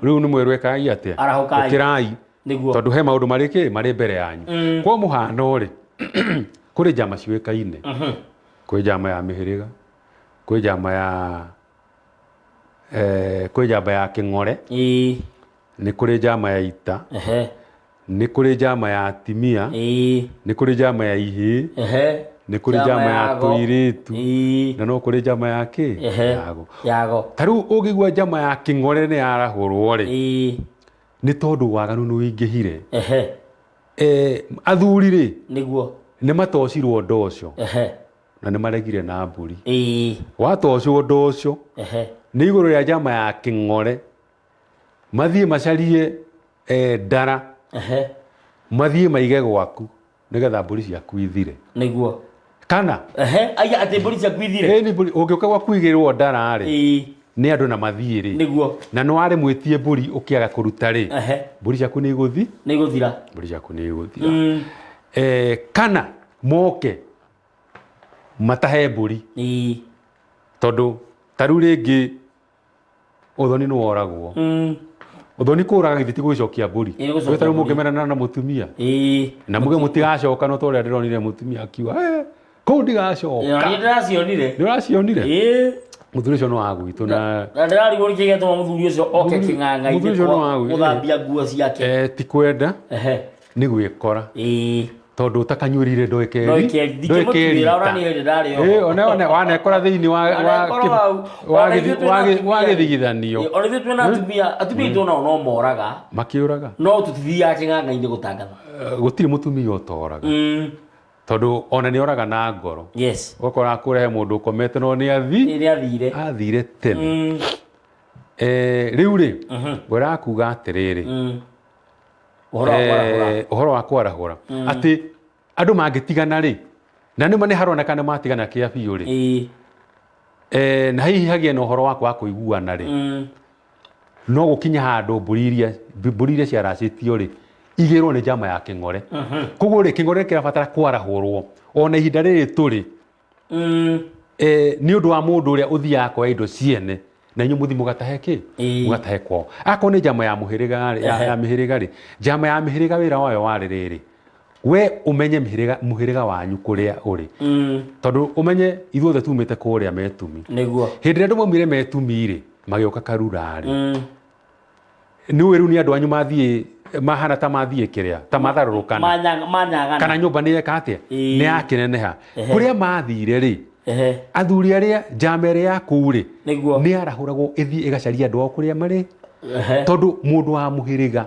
S2: rĩu nĩ mwerũ ĩkai atĩa?
S1: Arahũkai.
S2: Ũkĩrai.
S1: Nĩguo.
S2: Tondũ he maũndũ marĩ kĩ marĩ mbere yanyu. Kwa mũhano rĩ, kũrĩ njama ciũĩkaine, kwĩ njama ya mĩhĩrĩga, kwĩ njama ya kwĩ njama ya kĩng'ore, nĩ kũrĩ njama ya ita, nĩ kũrĩ njama ya atimia, nĩ kũrĩ njama ya ihĩĩ, nĩ kũrĩ njama ya tũirĩtu, na no kũrĩ njama ya kĩ yago.
S1: Yago.
S2: Ta rĩu ũngĩigua njama ya kĩng'ore nĩ yarahũrwo rĩ, nĩ tondũ waganu nĩ ũingĩhire. Athuri rĩ,
S1: Nĩguo.
S2: Nĩ matocirwo ndoco na nĩ maregire na mbũri. Watocwo ndoco nĩ igũrũ rĩa njama ya kĩng'ore, mathiĩ macarie ndara, mathiĩ maige gwaku nĩgetha mbũri ciaku ithire.
S1: Nĩguo.
S2: Kana
S1: Aya, atĩ mbũri ciaku ithire?
S2: Ĩni, mbũri ũngĩũka gwaku igĩrwo ndara rĩ, nĩ andũ na mathiĩ rĩ, na nĩ warĩ mwĩtie mbũri ũkĩaga kũruta rĩ, mbũri ciaku nĩ igũthi,
S1: Nĩ igũthira.
S2: Mbũri ciaku nĩ igũthira. Kana moke matahe mbũri, tondũ ta rĩu rĩngĩ ũthoni nĩ woragwo. Ũthoni kũraga githĩ ti gũgĩcokia mbũri?
S1: Ĩ, nĩ gũcokia
S2: Ta rĩu
S1: mbũri.
S2: mũngĩmenana na mũtumia na muge mũtigacoka, no ta ũrĩa ndĩronire mũtumia akiuga, "Eh, kũu ndigacoka."
S1: Na niĩ ndĩracionire.
S2: Nĩ ũracionire?
S1: Ĩĩ.
S2: Mũthuri ũcio nĩ wa gwitũ na
S1: Na ndĩrarigwo nĩkĩ gĩatũma mũthuri ũcio oke
S2: Mũthuri
S1: kĩng'ang'a-inĩ
S2: ũcio nĩ wa gwitũ.
S1: gũthambia nguo ciake.
S2: Ti kwenda, nĩ gwĩkora, tondũ ũtakanyuĩrire.
S1: Ndoĩkeri. Ndingĩmũtuĩra, ona niĩ hĩndĩ ndarĩ oho.
S2: Wanekora thĩinĩ wa
S1: Wanekora hau. Ona ithuĩ twĩna
S2: wa
S1: atumia.
S2: gĩthigithanio.
S1: Ona ithuĩ twĩna atumia, atumia aitũ onao no moraga,
S2: Makĩũraga.
S1: No tũtithiaga kĩng'ang'a-inĩ gũtangatha.
S2: Gũtirĩ mũtumia ũtoraga, tondũ ona nĩ oraga na ngoro. Ũgakora kũrĩa he mũndũ ũkomete no nĩ athi
S1: Nĩ athire.
S2: Athire tene. Rĩu rĩ, ngwĩraga kuga atĩrĩrĩ,
S1: Ũhoro wa kwarahũra.
S2: Ũhoro wa kwarahũra, atĩ andũ mangĩtigana rĩ, na nĩma nĩ haroneka nĩ matigana kĩa biũ rĩ, na hihi hagĩe na ũhoro wa kwaga kũiguana rĩ, no gũkinya handũ mbũri iria ciaracĩtio rĩ igĩrwo nĩ njama ya kĩng'ore. Koguo rĩ, kĩng'ore kĩrabatara kwarahũrwo ona ihinda rĩrĩ tũrĩ, nĩ ũndũ wa mũndũ ũrĩa ũthiaga kuoya indo ciene na inyuĩ mũthiĩ mũgatahe kĩ, mũgatahe kwao. Akorwo nĩ njama ya mũhĩrĩga rĩ, ya mĩhĩrĩga rĩ, njama ya mĩhĩrĩga wĩra wayo warĩ rĩrĩ, we ũmenye mũhĩrĩga wanyu kũrĩa ũrĩ, tondũ ũmenye ithuothe tumĩte kũrĩa Metumi. Hĩndĩ ĩrĩa andũ maumire Metumi rĩ, magĩũka Karura rĩ, nĩ ũĩ rĩu nĩ andũ anyu mathiĩ mahana ta mathiĩ kĩrĩa ta matharũrũkana,
S1: Manyagana.
S2: Kana nyũmba nĩ yeka atĩa, nĩ yakĩneneha. Kũrĩa mathire rĩ, athuri arĩa njama ĩrĩa ya kũu rĩ, nĩ yarahũragwo ĩthiĩ ĩgacaria andũ ao kũrĩa marĩ, tondũ mũndũ wa mũhĩrĩga,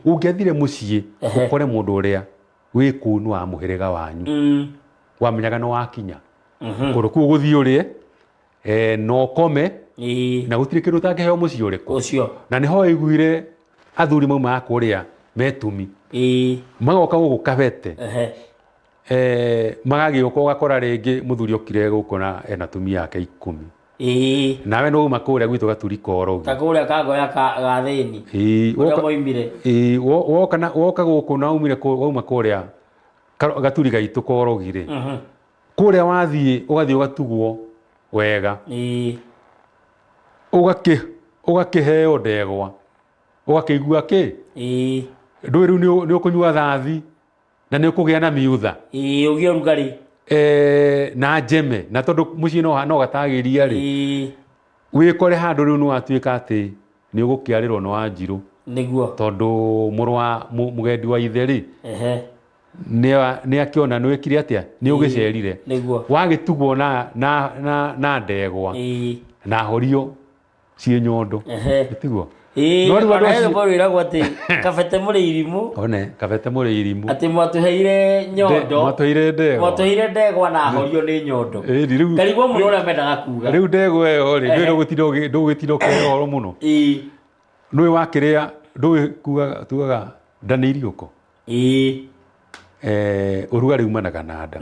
S2: ũngĩathire mũciĩ ũkore mũndũ ũrĩa wĩ kũu nĩ wa mũhĩrĩga wanyu, wamenyaga nĩ wakinya kũndũ kũu ũgũthiĩ ũrĩe, na ũkome, na gũtirĩ kĩndũ ũtangĩheo mũciĩ ũrĩkũ.
S1: Ũcio.
S2: Na nĩho waiguire athuri maumaga kũrĩa Metumi, magoka gũkũ Kabete, magagĩũka, ũgakora rĩngĩ mũthuri okire gũkũ na ena atumia ake 10. Nawe nĩ wauma kũrĩa gwitũ Gaturi Korogi.
S1: Ta kũrĩa kangoya ga thĩni. Kũrĩa moimire.
S2: Woka gũkũ na waumire wauma kũrĩa Gaturi gaitũ Korogi rĩ, kũrĩa wathiĩ ũgathiĩ ũgatugwo wega, ũgakĩheo ndegwa, ũgakĩigua kĩ, ndũĩ rĩu nĩ ũkũnyua thathi na nĩ ũkũgĩa na miutha.
S1: Ĩĩ, ũgĩe ũrugarĩ.
S2: Na njeme, na tondũ mũciĩ no gatagĩria rĩ, wĩkore handũ rĩu nĩ watuĩka atĩ nĩ ũgũkĩarĩrwo nĩ Wanjirũ, tondũ mũrũ wa mũgendi wa ithe rĩ, nĩ akĩona nĩ wĩkire atĩa, nĩ ũgĩcerire. Wagĩtugwo na ndegwa na horio ciĩ nyondo. Tiguo?
S1: Ĩĩ.
S2: No rĩu andũ
S1: Ona he
S2: acio
S1: rwĩmbo rwĩragwo atĩ Kabete mũrĩ irimũ,
S2: one Kabete mũrĩ irimũ,
S1: atĩ mwatũheire nyondo,
S2: mwatũheire ndegwa.
S1: Mwatũheire ndegwa na horio nĩ nyondo.
S2: Ĩni, rĩu
S1: Ngarigwo mũno ũrĩa mendaga kuga.
S2: Rĩu ndegwa ĩyo rĩ, ndũĩ ndũgũtinda ũkĩrĩa ũhoro mũno. Nũĩ wakĩrĩa, ndũĩ kugaga, tugaga nda nĩ iriũko. Ũrugarĩ umanaga na nda.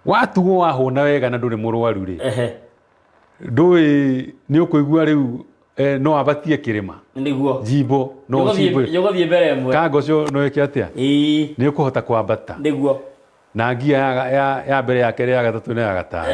S2: Watugwo wahũna wega na ndũrĩ mũrwaru rĩ, ndũĩ nĩ ũkũigua rĩu, no ambatie kĩrĩma, njimbo no ũcimbũre.
S1: Nĩũgũthiĩ mbere ĩmwe.
S2: Kanga ũcio no ĩke atĩa, nĩ ũkũhota kwambata na ngia ya mbere, ya kerĩ, ya gatatũ na ya gatano.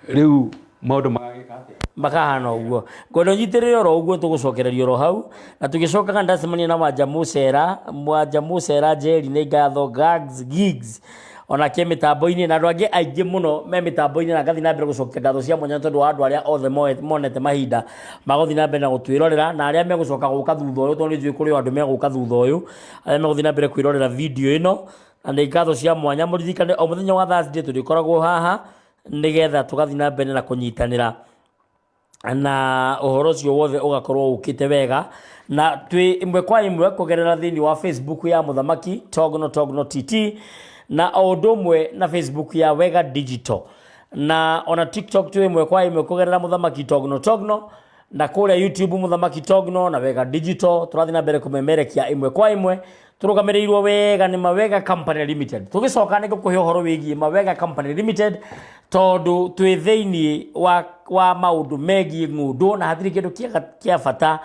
S2: Rĩu maũndũ magagĩka
S1: Makahana ũguo. Ngwenda ũnyitĩrĩre oro ũguo, tũgũcokereria oro hau na tũgĩcokaga. Ndacemania na Wanja Mũcera, Wanja Mũcera Njeri, nĩ ngatho. Gags Gigs onake mĩtambo-inĩ na andũ angĩ aingĩ mũno me mĩtambo-inĩ, na ngathiĩ na mbere gũcokia ngatho cia mwanya tondũ wa andũ arĩa othe monete mahinda ma gũthiĩ na mbere na gũtwĩrorera na arĩa megũcoka gũka thutha ũyũ, tondũ nĩ njũĩ kũrĩ o andũ megũka thutha ũyũ arĩa megũthiĩ na mbere kwĩrorera video ĩno, na nĩ ngatho cia mwanya. Mũririkane o mũthenya wa Thursday tũrĩkoragwo haha nĩgetha tũgathiĩ na mbere na kũnyitanĩra na ũhoro ũcio wothe ũgakorwo ũkĩte wega, na twĩ ĩmwe kwa ĩmwe kũgerera thĩinĩ wa Facebook ya Mũthamaki Togno Togno TT, na o ũndũ ũmwe na Facebook ya Wega Digital, na ona TikTok twĩ ĩmwe kwa ĩmwe kũgerera Mũthamaki Togno Togno, na kũrĩa YouTube Mũthamaki Togno na Wega Digital. Tũrathiĩ na mbere kũmemerekia ĩmwe kwa ĩmwe tũrũgamĩrĩirwo wega nĩ Mawega Company Limited. Tũgĩcoka nĩ ngũkũhe ũhoro wĩgiĩ Mawega Company Limited, tondũ twĩ thĩinĩ wa maũndũ megiĩ ng'ũndũ, na hatirĩ kĩndũ kĩega kĩa bata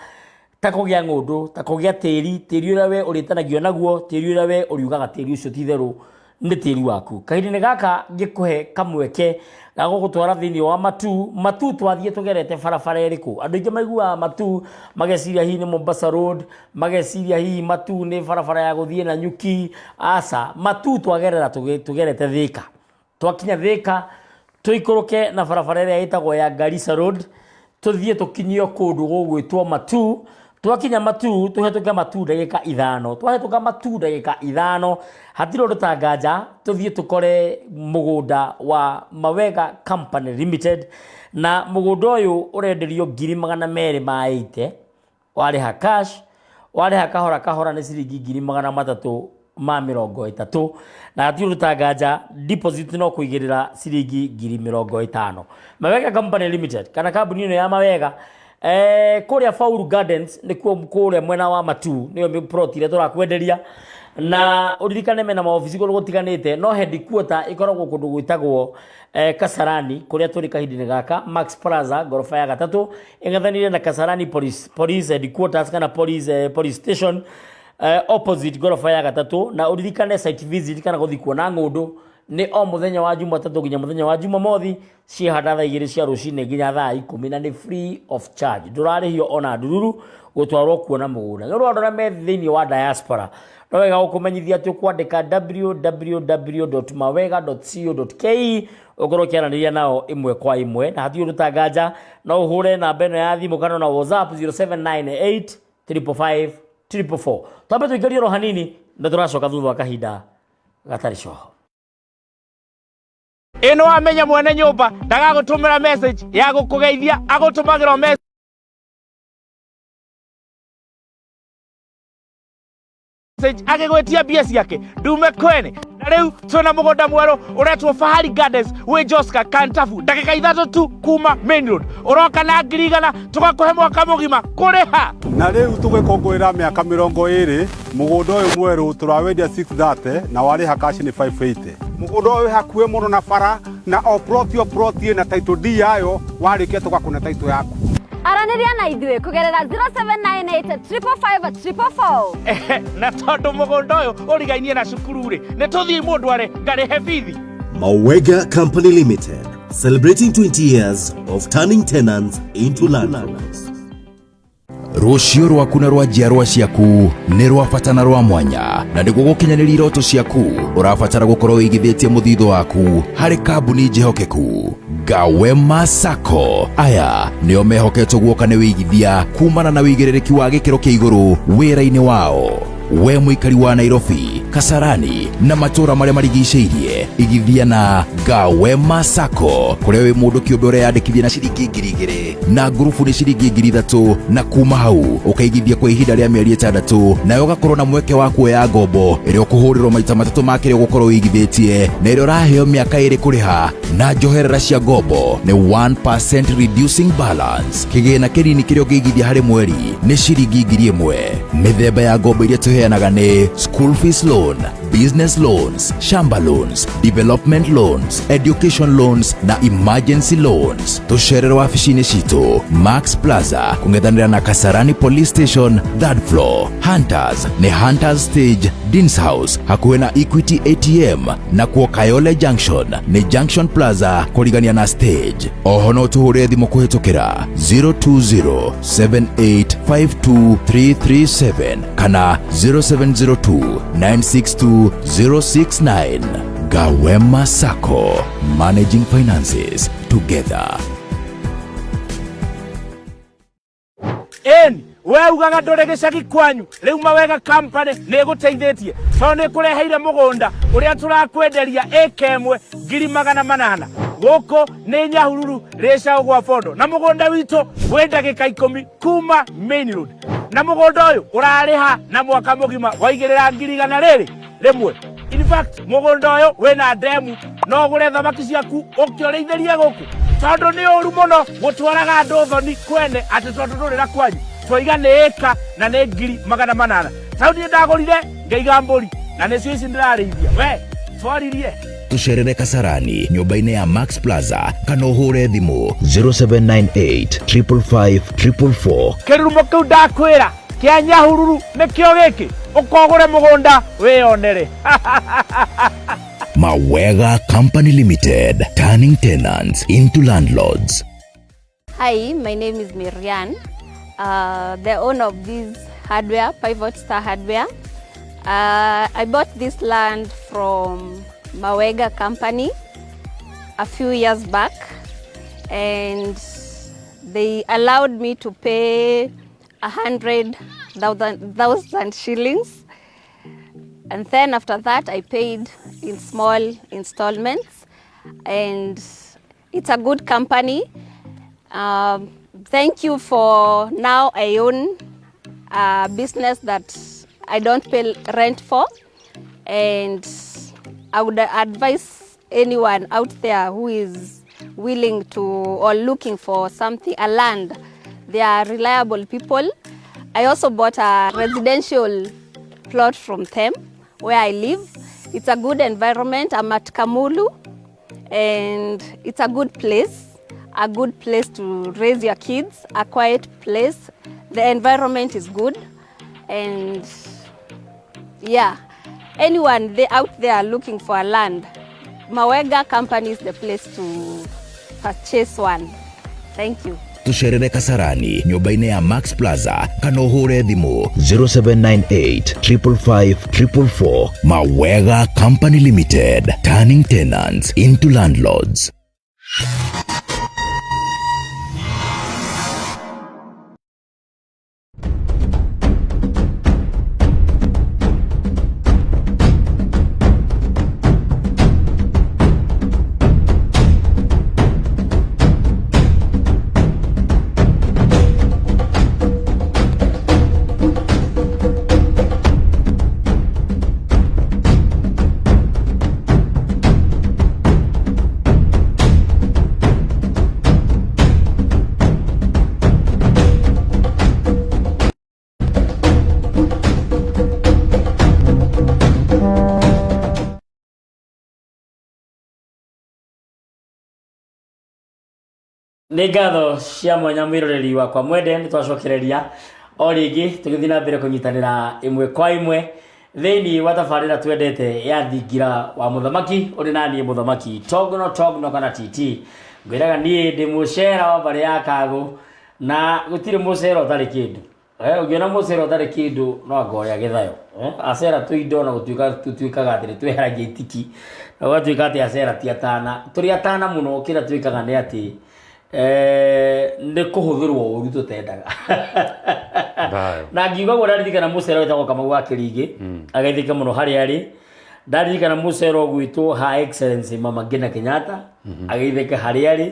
S1: ta kũgĩa ng'ũndũ, ta kũgĩa tĩri, tĩri ũrĩa we ũrĩtanagio naguo, tĩri ũrĩa we ũriugaga tĩri ũcio ti itherũ nĩ tĩri waku. Kahinda-inĩ gaka ngĩkũhe kamweke ga gũgũtwara thĩinĩ wa Matu. Matu twathiĩ tũgerete barabara ĩrĩkũ? Andũ aingĩ maiguaga Matu mageciria hihi nĩ Mombasa Road, mageciria hihi Matu nĩ barabara ya gũthiĩ Nanyuki. Aca, Matu twagerera tũgerete Thĩka. Twakinya Thĩka tũikũrũke na barabara ĩrĩa ĩtagwo ya Garissa Road, tũthiĩ tũkinyio kũndũ gũgwĩtwo Matu. Twakinya Matu tũhetũke Matu ndagĩka 5. Twahĩtũka Matu ndagĩka 5, hatirĩ ũndũ ta nganja, tũthiĩ tũkore mũgũnda wa Mawega Company Limited, na mũgũnda ũyũ ũrenderio 280,000 warĩha cash, warĩha kahora kahora nĩ ciringi 330,000, na hatirĩ ũndũ ta nganja, deposit no kũigĩrĩra ciringi 50,000. Mawega Company Limited kana kambuni ĩno ya Mawega, kũrĩa Faulu Gardens nĩkuo kũrĩa mwena wa Matu, nĩyo plot ĩrĩa tũrakwenderia, na ũririkane mena maobici kũndũ gũtiganĩte, no headquarter ĩkoragwo kũndũ gwĩtagwo Kasarani, kũrĩa tũrĩ kahinda-inĩ gaka, Max Plaza ngoroba ya gatatũ, ĩng'ethanĩire na Kasarani Police Headquarters kana police station, opposite ngoroba ya gatatũ. Na ũririkane site visit kana gũthiĩ kuona ng'ũndũ nĩ o mũthenya wa Jumatatũ nginya mũthenya wa Jumamothi, ciĩhanda thaa 2 cia rũcinĩ nginya thaa 10, na nĩ free of charge, ndũrarĩhio ona ndururu gũtwarwo kuona mũgũnda. Nĩ ũndũ wa andũ arĩa me thĩinĩ wa diaspora, no wega gũkũmenyithia atĩ ũkwandĩka www.mawega.co.ke ũkorwo ũkĩaranĩria nao ĩmwe kwa ĩmwe, na hatirĩ ũndũ ta nganja, no ũhũre namba ĩno ya thimũ kana na WhatsApp 0798 555 444. Twambe tũingĩrie oro hanini na tũracoka thutha wa kahinda gatarĩ coho.
S3: Ĩno wamenya mwene nyũmba ndagagũtũmĩra message ya gũkũgeithia, agũtũmagĩra o message agĩgwĩtia mbia ciake ndume kwene. Na rĩu twĩna mũgũnda mwerũ ũretwo Fahari Gardens, wĩ Joska Kantafu, ndagĩka 3 tu kuma main road. Ũroka na 100,000, tũgakũhe mwaka mũgima kũrĩha.
S4: Na rĩu tũgĩkũngũĩra mĩaka 20, mũgũnda ũyũ mwerũ tũrawendia 630 na warĩha cash nĩ 580.
S5: Mũgũnda ũyũ wĩ hakuhĩ mũno na bara, na o plot o plot ĩna title deed yayo, warĩkia tũgakũne title yaku.
S6: Aranĩria na ithuĩ kũgerera 0798 555 444.
S3: Ehe, na tondũ mũgũnda ũyũ ũrigainie na cukuru rĩ, nĩ tũthiĩ mũndũ arĩ ngarĩhe bithi.
S7: Mawega Company Limited, celebrating 20 years of turning tenants into landlords.
S8: Rũciũ rwaku na rwa njiarwa ciaku nĩ rwa bata na rwa mwanya, na nĩguo gũkinyanĩria iroto ciaku ũrabatara gũkorwo wĩigithĩtie mũthithũ waku harĩ kambuni njĩhokeku. Gawema Sacco aya nĩo mehoketwo guoka nĩ wĩigithia kumana na wĩigĩrĩrĩki wa gĩkĩro kĩa igũrũ wĩra-inĩ wao. We mũikari wa Nairobi, Kasarani na matũũra marĩa marigicĩirie, igithia na Gawema Sacco, kũrĩa wĩ mũndũ kĩũmbe ũreyandĩkithia na ciringi 2000 na ngurubu nĩ ciringi 3000, na kuma hau ũkaigithia kwa ihinda rĩa mĩeri 6, nawe ũgakorwo na mweke wa kuoya ngombo ĩrĩa ũkũhũrĩrwo maita matatũ ma kĩrĩa ũgũkorwo ũigithĩtie, na ĩrĩa ũraheo mĩaka 2 kũrĩha, na njoherera cia ngombo nĩ 1% reducing balance. Kĩgĩna kĩnini kĩrĩa ũngĩigithia harĩ mweri nĩ ciringi 1000. Mĩthemba ya ngombo iria tũheanaga nĩ school fees loan, Business loans, shamba loans, development loans, education loans na emergency loans. Tũcerere wabici-inĩ citũ Max Plaza kũng'ethanĩra na Kasarani Police Station, third floor. Hunters nĩ Hunters Stage, Deans House hakuhĩ na Equity ATM, na kuo Kayole Junction nĩ Junction Plaza kũrigania na stage. Oho no tũhũre thimũ kũhĩtũkĩra 020-7852337 kana 0702-962-069. Gawema Sacco, managing finances together.
S3: Ĩni we ugaga ndũrĩ gĩcagi kwanyu, rĩu Mawega Company nĩ ĩgũteithĩtie tondũ nĩ ĩkũreheire mũgũnda ũrĩa tũrakwenderia ĩka ĩmwe 800,000. Gũkũ nĩ Nyahururu rĩcaũ gwa Bondo, na mũgũnda witũ wĩ ndagĩka 10 kuma main road, na mũgũnda ũyũ ũrarĩha na mwaka mũgima waigĩrĩra 100,000. In fact, mũgũnda ũyũ wĩna ndemu, no ũgũre thamaki ciaku ũkĩũrĩithĩrie gũkũ, tondũ nĩ ũru mũno gũtwaraga andũ thoni kwene atĩ tondũ ndũrĩ na kwanyu. Twaiga nĩ ĩka na nĩ 800,000. Tau niĩ ndagũrire ngaiga mbũri na nĩcio ici ndĩrarĩithia. We twaririe.
S8: Tũcerere Kasarani nyũmba-inĩ ya Max Plaza kana ũhũre thimũ 0798 555 444.
S3: Kĩrurumo kĩu ndakwĩra kĩa Nyahururu nĩkĩo gĩkĩ, ũkogũre mũgũnda wĩyonere.
S8: Mawega Company Limited, turning tenants into landlords.
S6: Hi, my name is Miriam, the owner of this hardware, Pivot Star Hardware. I bought this land from Mawega Company a few years back, and they allowed me to pay 100,000 shillings. And then after that, I paid in small installments, and it's a good company. Thank you for now I own a business that I don't pay rent for, and I would advise anyone out there who is willing to or looking for something, a land. They are reliable people. I also bought a residential plot from them where I live. It's a good environment. I'm at Kamulu, and it's a good place, a good place to raise your kids, a quiet place. The environment is good, and yeah, anyone they out there looking for a land, Mawega Company is the place to purchase one. Thank you.
S8: Tũcerere Kasarani nyũmba-inĩ ya Max Plaza kana ũhũre thimũ 0798 555 444. Mawega Company Limited, turning tenants into landlords.
S1: Nĩ ngatho cia mwanya mwĩroreri wakwa mwende, nĩ twacokereria o rĩngĩ tũgĩthiĩ na mbere kũnyitanĩra ĩmwe kwa ĩmwe thĩinĩ wa tabarĩra twendete ya Thingira wa Mũthamaki, ũrĩ na niĩ Mũthamaki Togno Togno kana TT. Ngwĩraga niĩ ndĩ mũcera wa mbarĩ ya Kagũ, na gũtirĩ mũcera ũtarĩ kĩndũ. Ũngĩona mũcera ũtarĩ kĩndũ no angoya gĩthayo. Acera tũindo na gũtuĩka tũtuĩkaga atĩ nĩ tweheragia itiki, na gũgatuĩka atĩ acera ti atana. Tũrĩ atana mũno, kĩrĩa twĩkaga nĩ atĩ nĩ kũhũthĩrwo ũru tũtendaga.
S2: Thayo.
S1: Na ngiuga guo ndaririkana mũcera wĩtagwo Kamau wa Kĩringĩ, agaithĩka mũno harĩa arĩ. Ndaririkana mũcera ũgwĩtwo Her Excellency Mama Ngina Kenyatta, ageithĩke harĩa arĩ.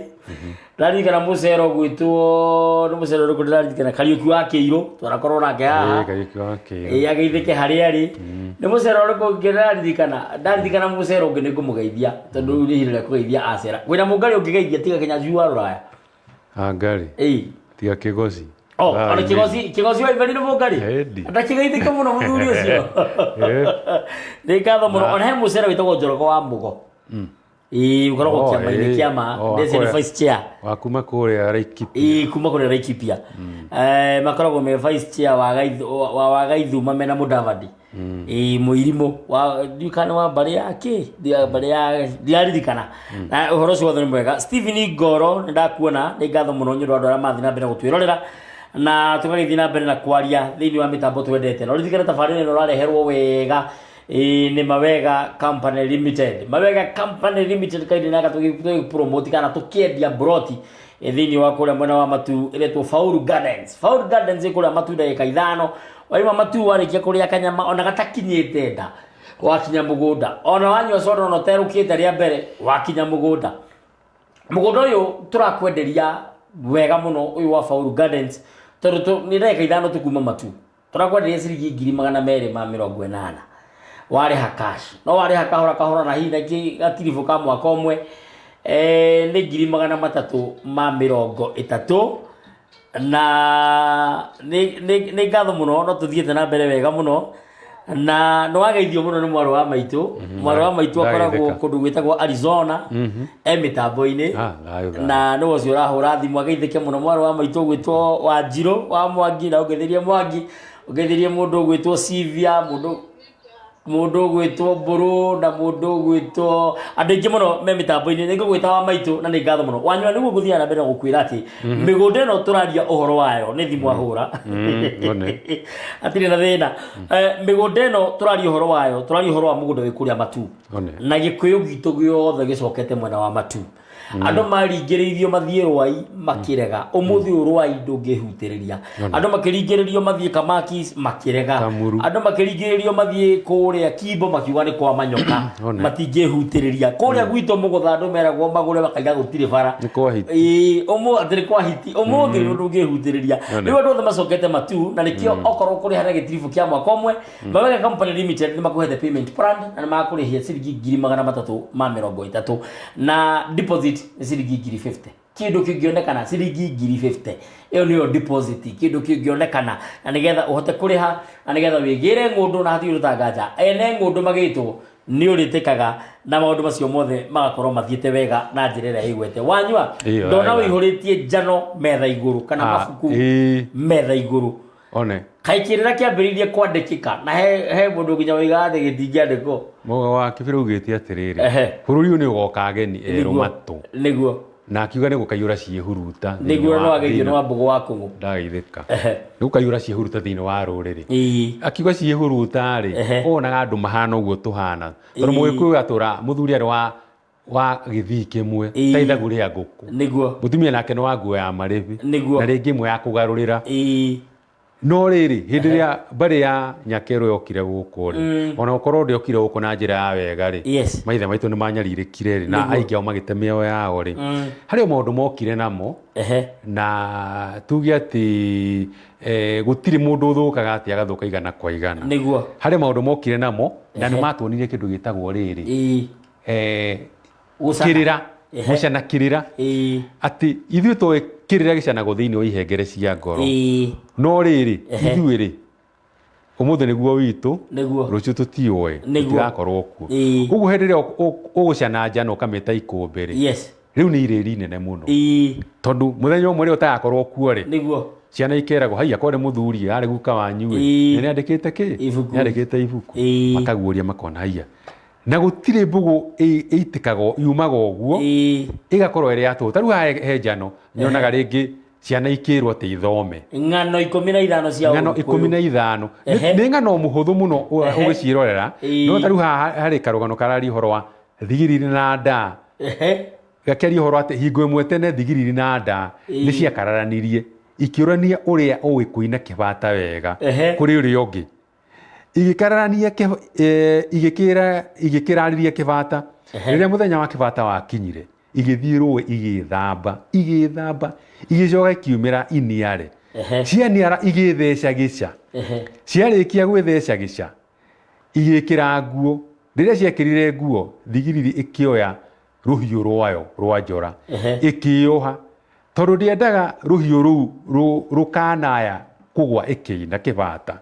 S1: Ndaririkana mũcera ũgwĩtwo, nĩ mũcera ũrĩkũ ndĩraririkana, Kariũki wa Kĩirũ, twanakorwo nake haha.
S2: Ĩĩ, Kariũki wa Kĩirũ.
S1: Ĩĩ, ageithĩke harĩa arĩ. Nĩ mũcera ũrĩkũ ũngĩ ndĩraririkana? Ndaririkana mũcera ũngĩ nĩ ngũmũgeithia, tondũ rĩu nĩ ihinda rĩa kũgeithia acera. Wĩna mũngarĩ ũngĩgeithia tiga Kĩnyanjui wa Rũraya?
S2: Angarĩ.
S1: Ĩĩ.
S2: Tiga Kĩgoci.
S1: Oh,
S2: Ah,
S1: ona
S2: Imeri.
S1: kigoci kigoci wa Imeri nĩ mũngarĩ
S2: Ĩndi.
S1: ndakigeithĩke mũno mũthuri ũcio
S2: Eh.
S1: nĩ ngatho mũno ona he mũcere wĩtagwo njorogo wa mũgo ĩĩ ũkoragwo
S2: Oh,
S1: kĩama-inĩ
S2: ĩĩ.
S1: kĩama
S2: Oh,
S1: ndĩcio nĩ
S2: akũrĩa-
S1: vice chair
S2: wa kuma kũrĩa Laikipia
S1: ĩĩ kuma kũrĩa Laikipia Eh, makoragwo me vice chair wa wa Wagaithuma mena Mudavadi ĩĩ mũirimũ wa ndiũĩ kana nĩ wa mbarĩ ya kĩ Ndi- mbarĩ ya ndiraririkana na ũhoro ũcio wothe nĩ mwega Stephen Ngoro nĩ ndakuona nĩ ngatho mũno nĩ ũndũ wa andũ arĩa mathiĩ na mbere na gũtwĩrorera na tũgagĩthiĩ na mbere na kwaria thĩinĩ wa mĩtambo twendete na ũririkane tabarĩra ĩno ũrareherwo wega ĩĩ nĩ Mawega Company Limited Mawega Company Limited kaindi naka tũgĩpromote kana tũkĩendia broti thĩinĩ wa kũrĩa mwena wa Matu ĩretwo Faulu Gardens Faulu Gardens ĩ kũrĩa Matu ndagĩka ithano waima Matu warĩkia kũrĩa kanyama ona gatakinyĩte nda wakinya mũgũnda ona wanyua soda ona ũterũkĩte rĩa mbere wakinya mũgũnda mũgũnda ũyũ tũrakwenderia wega mũno ũyũ wa Faulu Gardens tondũ nĩ ndagĩka ithano tu kuma Matu tũrakwenderia ciringi 280,000 warĩha cash no warĩha kahora kahora na hihi na gatiribũ ka mwaka ũmwe nĩ 330,000 na nĩ ngatho mũno no tũthiĩte na mbere wega mũno na nĩ wageithio mũno nĩ mwarĩ wa maitũ mwarĩ wa maitũ akoragwo
S2: Ndageithĩka.
S1: kũndũ gwĩtagwo Arizona e mĩtambo-inĩ
S2: Ah, thayũ, thayũ.
S1: na nĩ ũcio ũrahũra thimũ ageithĩke mũno mwarĩ wa maitũ ũgwĩtwo Wanjirũ wa Mwangi na ũngeithĩrie Mwangi ũngeithĩrie mũndũ ũgwĩtwo Sylvia mũndũ mũndũ ũgwĩtwo Mbũrũ na mũndũ ũgwĩtwo andũ aingĩ mũno me mĩtambo-inĩ nĩ ngũgwĩta wa maitũ na nĩ ngatho mũno wanyua nĩguo ngũthiaga na mbere na gũkwĩra atĩ mĩgũnda ĩno tũraria ũhoro wayo nĩ thimũ ahũra
S2: one.
S1: hatirĩ na thĩna mĩgũnda ĩno tũraria ũhoro wayo tũraria ũhoro wa mũgũnda wĩ kũrĩa Matu
S2: One.
S1: na gĩkũyũ gitũ gĩothe gĩcokete mwena wa Matu andũ maringĩrĩirio mathiĩ Rwai makĩrega ũmũthĩ ũyũ Rwai ndũngĩhutĩrĩria andũ makĩringĩrĩrio mathiĩ Kamakis makĩrega
S2: Kamuru.
S1: andũ makĩringĩrĩrio mathiĩ kũrĩa Kimbo makiuga nĩ kwa manyoka
S2: One.
S1: matingĩhutĩrĩria kũrĩa gwitũ mũgũtha andũ meragwo magũre makaiga gũtirĩ bara
S2: Nĩ kwa hiti.
S1: Ĩĩ, atĩ nĩ kwa hiti ũmũthĩ ũyũ ndũngĩhutĩrĩria
S2: One.
S1: rĩu andũ othe macokete Matu na nĩkĩo okorwo kũrĩha na gĩtiribũ kĩa mwaka ũmwe Mawega Company Limited nĩ makũhete payment plan na nĩ makũrĩhia ciringi 330,000 na deposit nĩ ciringi 50,000 kĩndũ kĩngĩonekana ciringi 50,000 ĩyo nĩyo deposit kĩndũ kĩngĩonekana na nĩgetha ũhote kũrĩha na nĩgetha wĩgĩre ng'ũndũ na hatirĩ ũndũ nganja ene ng'ũndũ magĩtwo nĩ ũrĩtĩkaga na maũndũ macio mothe magakorwo mathiĩte wega na njĩra ĩrĩa ĩgwete wanyua
S2: Ĩyo,
S1: ndona
S2: wega.
S1: wĩihũrĩtie njano metha igũrũ kana
S2: Ah,
S1: mabuku
S2: ĩĩ.
S1: metha igũrũ
S2: One.
S1: kaĩ kĩrĩra kĩambĩrĩirie kwandĩkĩka na he mũndũ nginya woigaga atĩ gĩtingĩandĩkwo
S2: Mũga wa Kĩbĩrĩ augĩte atĩrĩrĩ
S1: Ehe.
S2: bũrũri ũyũ nĩ ũgoka ageni erũ
S1: Nĩguo.
S2: matũ
S1: nĩguo
S2: na akiuga nĩ gũkaiyũra ciĩhuruta thĩinĩ
S1: nĩguo no ageithio
S2: thĩinĩ-
S1: nĩ Wambũgũ wa Kũng'ũ
S2: ndageithĩka
S1: Ehe.
S2: nĩ gũkaiyũra ciĩhuruta thĩinĩ wa rũrĩrĩ
S1: Ĩĩ.
S2: akiuga ciĩhuruta rĩ
S1: Ehe.
S2: wonaga andũ mahana ũguo tũhana tondũ
S1: Ĩĩ.
S2: mũgĩkũyũ atũra mũthuri arĩ wa gĩthii kĩmwe
S1: Ĩĩ.
S2: ta ithagu rĩa ngũkũ
S1: nĩguo
S2: mũtumia nake nĩ wa nguo ya marĩbi
S1: Nĩguo.
S2: na rĩngĩ ĩmwe ya kũgarũrĩra
S1: Ĩĩ.
S2: no rĩrĩ hĩndĩ ĩrĩa mbarĩ ya nyakerũ yokire gũkũ rĩ ona gũkorwo ndĩokire gũkũ na njĩra ya wega rĩ
S1: Yes.
S2: maithe maitũ nĩ manyarirĩkire rĩ na
S1: Nĩguo.
S2: aingĩ ao magĩte mĩoyo yao rĩ harĩ o maũndũ mokire namo
S1: Ehe.
S2: na tuge atĩ gũtirĩ mũndũ ũthũkaga atĩ agathũka igana kwa igana
S1: Nĩguo.
S2: harĩ maũndũ mokire namo na nĩ
S1: Ehe.
S2: matuonirie kĩndũ gĩtagwo rĩrĩ
S1: Ĩĩ. Gũcana.
S2: kĩrĩra
S1: Ehe.
S2: gũcana kĩrĩra
S1: Ĩĩ.
S2: atĩ ithuĩ tũĩ kĩrĩra gĩcanagwo thĩinĩ wa ihengere cia ngoro
S1: Ĩĩ.
S2: no rĩrĩ
S1: Ehe.
S2: ithuĩ rĩ ũmũthĩ nĩguo witũ
S1: Nĩguo.
S2: rũciũ tũtiũĩ
S1: Nĩguo.
S2: tũtigakorwo kuo
S1: Ĩĩ.
S2: ũguo hĩndĩ ĩrĩa ũgũcana njano ũkamĩta ikũmbĩ rĩ
S1: Yes.
S2: rĩu nĩ irĩri nene mũno
S1: Ĩĩ.
S2: tondũ mũthenya ũmwe rĩ ũtagakorwo kuo rĩ
S1: Nĩguo.
S2: ciana ikeragwo haiya korĩ mũthuri arĩ guka wanyu ĩ
S1: Ĩĩ.
S2: nĩ andĩkĩte kĩ
S1: Ibuku.
S2: nĩ andĩkĩte ibuku
S1: Ĩĩ.
S2: makaguũria makona haiya na gũtirĩ mbũgũ ĩitĩkaga yumaga ũguo
S1: Ĩĩ.
S2: ĩgakorwo ĩrĩ ya tũhũ ta rĩu haha he njano nyonaga rĩngĩ ciana ikĩrwo atĩ ithome
S1: Ng'ano 15 cia
S2: ng'ano
S1: Ũgĩkũyũ.
S2: 15
S1: Ehe.
S2: nĩ ng'ano mũhũthũ mũno
S1: Ehe.
S2: ũgĩciĩrorera
S1: Ĩĩ.
S2: no ta rĩu haha harĩ karũgano kararia ũhoro wa thigiriri na ndaa
S1: Ehe.
S2: gakĩaria ũhoro atĩ hingo ĩmwe tene thigiriri na ndaa
S1: Ĩĩ.
S2: nĩ ciakararanirie ikĩũrania ũrĩa ũĩ kũina kĩbata wega
S1: Ehe.
S2: kũrĩ ũrĩa ũngĩ igĩkararania igĩkĩrarĩria kĩbata rĩrĩa mũthenya wa kĩbata wakinyire igĩthiĩ rũĩ igĩthamba igĩthamba igĩcoka ikiumĩra iniare
S1: Ehe.
S2: cianiara igĩtheca gĩca
S1: Ehe.
S2: ciarĩkia gwĩtheca gĩca igĩkĩra nguo rĩrĩa ciekĩrire nguo thigiriri ĩkĩoya rũhiũ rwayo rwa njora
S1: Ehe.
S2: ĩkĩoha Tondũ ndiendaga rũhiũ rũu rũkanaya kũgwa ĩkĩina kĩbata.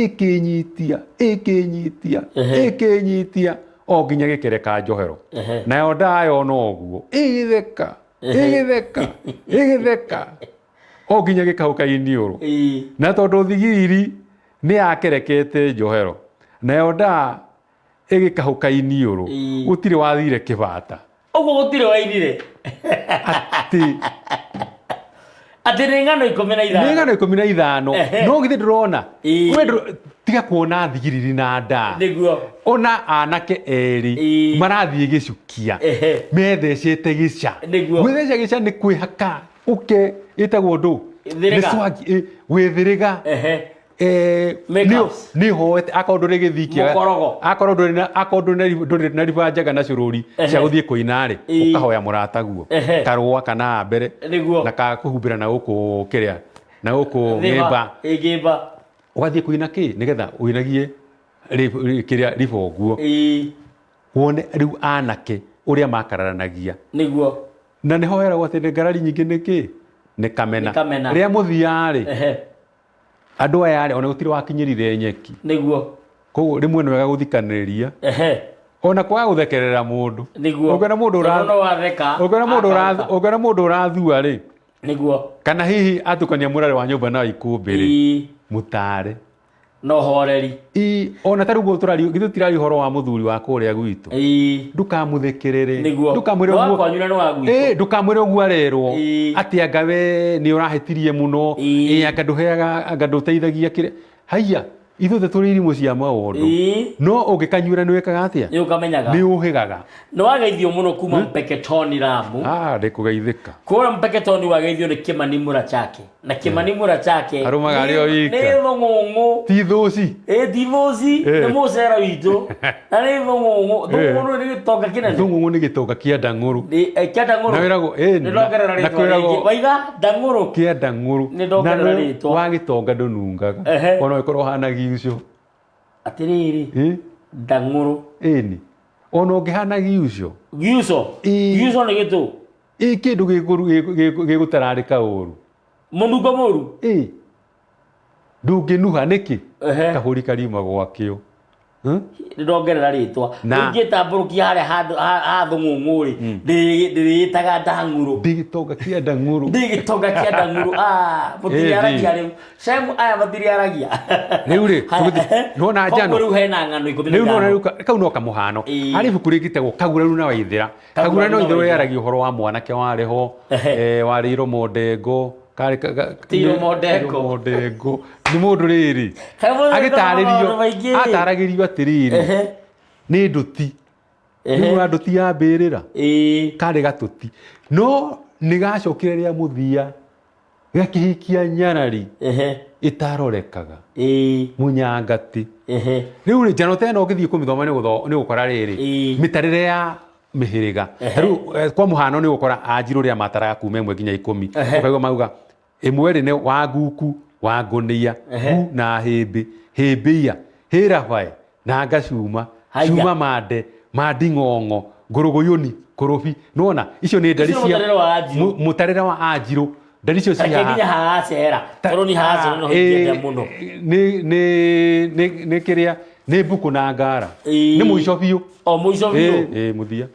S2: Ĩkĩnyitia, ĩkĩnyitia, ĩkĩnyitia o nginya gĩkĩreka njohero. Nayo ndayona ũguo ĩgĩtheka, ĩgĩtheka, ĩgĩtheka o nginya gĩkahũka iniũrũ. Na tondũ thigiriri nĩ yakerekete njohero, nayo ndaa ĩgĩkahũka iniũrũ. Gũtirĩ wathire kĩbata.
S1: Ũguo gũtirĩ wainire.
S2: Atĩ
S1: Atĩ nĩ ng'ano 15.
S2: Nĩ ng'ano 15. No githĩ ndũrona? We tiga kuona thigiriri na ndaa.
S1: Nĩguo.
S2: Ona anake erĩ marathiĩ gĩcukia. Methecete gĩca.
S1: Nĩguo.
S2: Gwĩtheca gĩca nĩ kwĩhaka ũke ĩtagwo ndũ.
S1: Thĩrĩga.
S2: Nĩ swagi, gwĩthĩrĩga.
S1: Makeups.
S2: Nĩ hoete akorwo ndũrĩ gĩthii kĩega
S1: Mũkorogo.
S2: akorwo ndũrĩ na akorwo ndũrĩ na ndũrĩ na riba njega na cũrũri cia gũthiĩ kũina rĩ, ũkahoya mũrataguo karũa kana mbere na ka kũhumbĩra na gũkũ kĩrĩa na gũkũ ngĩmba.
S1: Ngĩmba.
S2: Ũgathiĩ kũina kĩ nĩgetha ũinagie kĩrĩa ribonguo. Wone rĩu anake ũrĩa makararanagia.
S1: Nĩguo.
S2: Na nĩho heragwo atĩ nĩ ngarari nyingĩ nĩ kĩ? Nĩ kamena.
S1: Nĩ kamena.
S2: Rĩa mũthia rĩ, andũ aya rĩ, ona gũtirĩ wakinyĩrire nyeki.
S1: Nĩguo.
S2: Koguo rĩmwe nĩ wega gũthikanĩrĩria. Ona kwaga gũthekerera mũndũ.
S1: Nĩguo.
S2: Ũngĩona mũndũ
S1: Tondũ no watheka,
S2: ũngĩona mũndũ
S1: akahũka.
S2: ũngĩona mũndũ ũrathua rĩ.
S1: Nĩguo.
S2: Kana hihi atukania mũrarĩ wa nyũmba na ikũmbĩ rĩ. Mũtare.
S1: No horeri.
S2: Ĩ, ona ta rĩu ũguo tũraria, githĩ tũtiraria ũhoro wa mũthuri wa kũrĩa gwitũ. Ndũkamũthekerere.
S1: Nĩguo.
S2: Ndũkamwĩre
S1: Nĩ wa
S2: ũguo.
S1: kwanyu na nĩ wa gwitũ.
S2: Ĩ, ndũkamwĩre ũguo arerwo. Atĩ anga we nĩ ũrahĩtirie mũno. Ĩ, anga ndũheaga, anga ndũteithagia kĩrĩa. Haiya, ithuothe tũrĩ irimũ cia maũndũ. No ũngĩkanyuĩra nĩ wĩkaga atĩa?
S1: Nĩ ũkamenyaga.
S2: Nĩ ũhĩgaga.
S1: Nĩ wageithio mũno kuma Mpeketoni Lamu.
S2: Ah, ndĩkũgeithĩka.
S1: Kũrĩa Mpeketoni wageithio nĩ Kĩmani Mũrachake. Na Kĩmani Mũrachake.
S2: Arũmaga arĩ o wika.
S1: Nĩ thũng'ũng'ũ.
S2: Ti thũci.
S1: Ĩ ti thũci, nĩ mũcera witũ. Na nĩ thũng'ũng'ũ. Thũng'ũng'ũ nĩ gĩtonga kĩnene.
S2: Thũng'ũng'ũ nĩ gĩtonga kĩa ndang'ũrũ.
S1: Kĩa ndang'ũrũ.
S2: Na wĩragwo, ĩ,
S1: Nĩ ndongerera
S2: na
S1: rĩtwa
S2: kwĩragwo-
S1: rĩngĩ. Waiga ndang'ũrũ.
S2: Kĩa ndang'ũrũ.
S1: Nĩ ndongerera
S2: Na nĩ
S1: rĩtwa.
S2: Wa gĩtonga ndũnungaga. Ona ũkorwo ũhana giuco.
S1: Atĩrĩrĩ. Ndang'ũrũ.
S2: Ĩni. Ona ũngĩhana giuco.
S1: Giuco. Giuco nĩ gĩtũ.
S2: Ĩ kĩndũ gĩgũtararĩka ũru.
S1: Mũnungo mũru.
S2: Ĩ. Ndũngĩnuha nĩkĩ? Kahũri kariuma gwakĩo.
S1: Nĩ ndongerera rĩtwa. Ingĩtambũrũkia harĩa handũ ha thũng'ũng'ũ rĩ, ndĩrĩĩtaga ndang'ũrũ.
S2: Ndĩ gĩtonga kĩa ndang'ũrũ.
S1: Ndĩ gĩtonga kĩa ndang'ũrũ. Ah, mũtiriaragia rĩu. Shemu aya matiriaragia.
S2: Rĩu rĩ, nĩwona njano.
S1: Koguo rĩu hena ng'ano ikũmi na
S2: Rĩu nĩwona
S1: ithano.
S2: rĩu kau no kamũhano. Harĩ ibuku rĩngĩ Kaguraru na Waithĩra. Kaguraru na Waithĩra rĩaragia ũhoro wa mwanake warĩ ho, warĩ iromo ndengo, karĩ
S1: Ti iromo ndengo.
S2: Iromo ndengo. Nĩ mũndũ rĩrĩ,
S1: Kaĩ mũndũ
S2: agĩtarĩrio,
S1: maũndũ maingĩ-ĩ.
S2: ataragĩrio atĩrĩrĩ, nĩ ndũti. Nĩ wa ndũti ya mbĩrĩra. Karĩ gatũti. No nĩ gacokire rĩa mũthia gakĩhikia nyarari ĩtarorekaga. Mũnyangati. Rĩu rĩ, njano ta ĩno ũngĩthiĩ kũmĩthoma nĩ ũgũkora rĩrĩ, mĩtarĩre ya mĩhĩrĩga. Ta rĩu kwa mũhano nĩ ũgũkora anjirũ rĩa mataraga kuma 1 nginya 10. Ũkaigua mauga ĩmwe rĩ nĩ wanguku, wangũnia, ngu na hĩmbĩ, hĩmbĩia, hĩrabae na ngacuma, cuma mande, manding'ong'o, ngũrũgũyũni, kũrũbi. Nĩwona icio nĩ ndari
S1: Icio
S2: cia
S1: mũtarĩre wa anjirũ.
S2: mũtarĩre wa anjirũ. Ndari icio
S1: Reke
S2: cia
S1: nginya hahacera. Tondũ ni hahacera no ingĩenda mũno.
S2: Nĩ kĩrĩa nĩ mbũkũ na ngara. Nĩ mũico biũ.
S1: O mũico biũ.
S2: Ĩ, mũthia.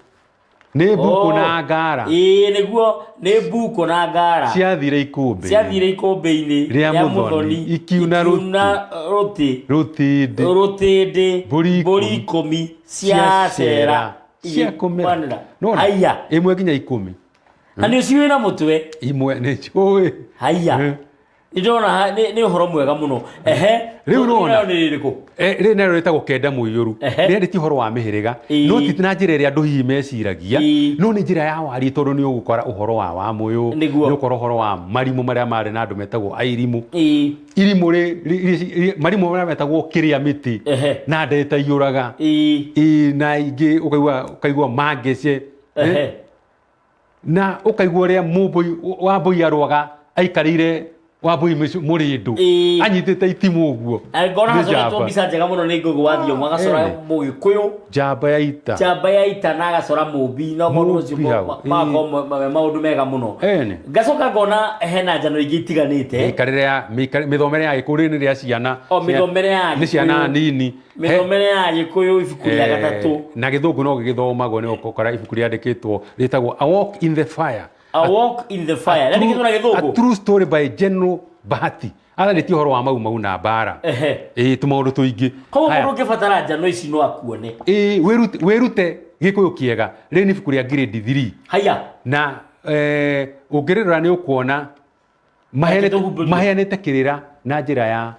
S2: Nĩ mbũkũ na ngara.
S1: Ĩĩ nĩguo nĩ mbũkũ na ngara.
S2: Ciathire ikũmbĩ.
S1: Ciathire ikũmbĩ-inĩ
S2: Rĩa Mũthoni, ikiuna
S1: rũtĩ.
S2: Rũtĩndĩ.
S1: Rũtĩndĩ.
S2: Mbũri
S1: 10 ciacera.
S2: Ciakũmera. Nĩwona?
S1: Haiya.
S2: 1 nginya 10.
S1: Na nĩ ũciũĩ na mũtwe.
S2: Imwe nĩ njũĩ.
S1: Haiya. Nĩ ndĩrona nĩ ũhoro mwega mũno. Ehe.
S2: Rĩu nĩwona.
S1: Rĩu nĩ rĩrĩkũ?
S2: Rĩrĩ narĩo rĩtagwo kenda mũiyũru. Rĩarĩtie ũhoro wa mĩhĩrĩga, no ti na njĩra ĩrĩa andũ hihi meciragia, no nĩ njĩra ya wariĩ tondũ nĩ ũgũkora ũhoro wa Wamũyũ, nĩ ũgũkora ũhoro wa marimũ marĩa marĩ na andũ metagwo airimũ. Irimũ marimũ marĩa metagwo kĩrĩa mĩtĩ na ndeta iyũraga. Na ingĩ ũkaigua mangece. Na ũkaigua ũrĩa Mũmbũi Wambũi arũaga aikarĩire Wambui Mũrĩndũ.
S1: Ĩĩ.
S2: Anyitĩte itimũ ũguo.
S1: Ngona
S2: Nĩ
S1: hacoretwo
S2: njamba.
S1: mbica njega mũno nĩ Ngũgĩ wa Thiong'o, agacora
S2: Ĩĩ.
S1: Mũgĩkũyũ,
S2: Njamba ya ita.
S1: Njamba ya ita, na agacora Mũmbi, na maũndũ macio
S2: Mũmbi hau,
S1: magakorwo me maũndũ mega mũno.
S2: Ĩni.
S1: Ngacoka ngona hena njano ingĩ itiganĩte.
S2: Mĩikarĩre ya mĩthomere ya Gĩkũyũ, rĩrĩ nĩ rĩa ciana.
S1: O, mĩthomere ya
S2: Nĩ ciana
S1: Gĩkũyũ.
S2: nini.
S1: Mĩthomere ya Gĩkũyũ, ibuku rĩa gatatũ.
S2: Na gĩthũngũ no gĩgĩthomagwo, nĩ ũgũkora ibuku rĩandĩkĩtwo rĩtagwo A Walk in the Fire.
S1: A Walk in the Fire. Rĩandĩkĩtwo na
S2: A
S1: gĩthũngũ.
S2: True Story by General Bahati. Ararĩtie ũhoro wa Mau Mau na mbara. Ĩĩ, tũmaũndũ tũingĩ.
S1: Koguo
S2: Haya.
S1: mũndũ ũngĩbatara njano ici no akuone.
S2: Ĩĩ, wĩrute Gĩkũyũ kĩega. Rĩrĩ nĩ ibuku rĩa grade 3.
S1: Haya.
S2: Na ũngĩrĩrora nĩ ũkuona
S1: Reke tũhumbĩrie.
S2: maheanĩte kĩrĩra na njĩra ya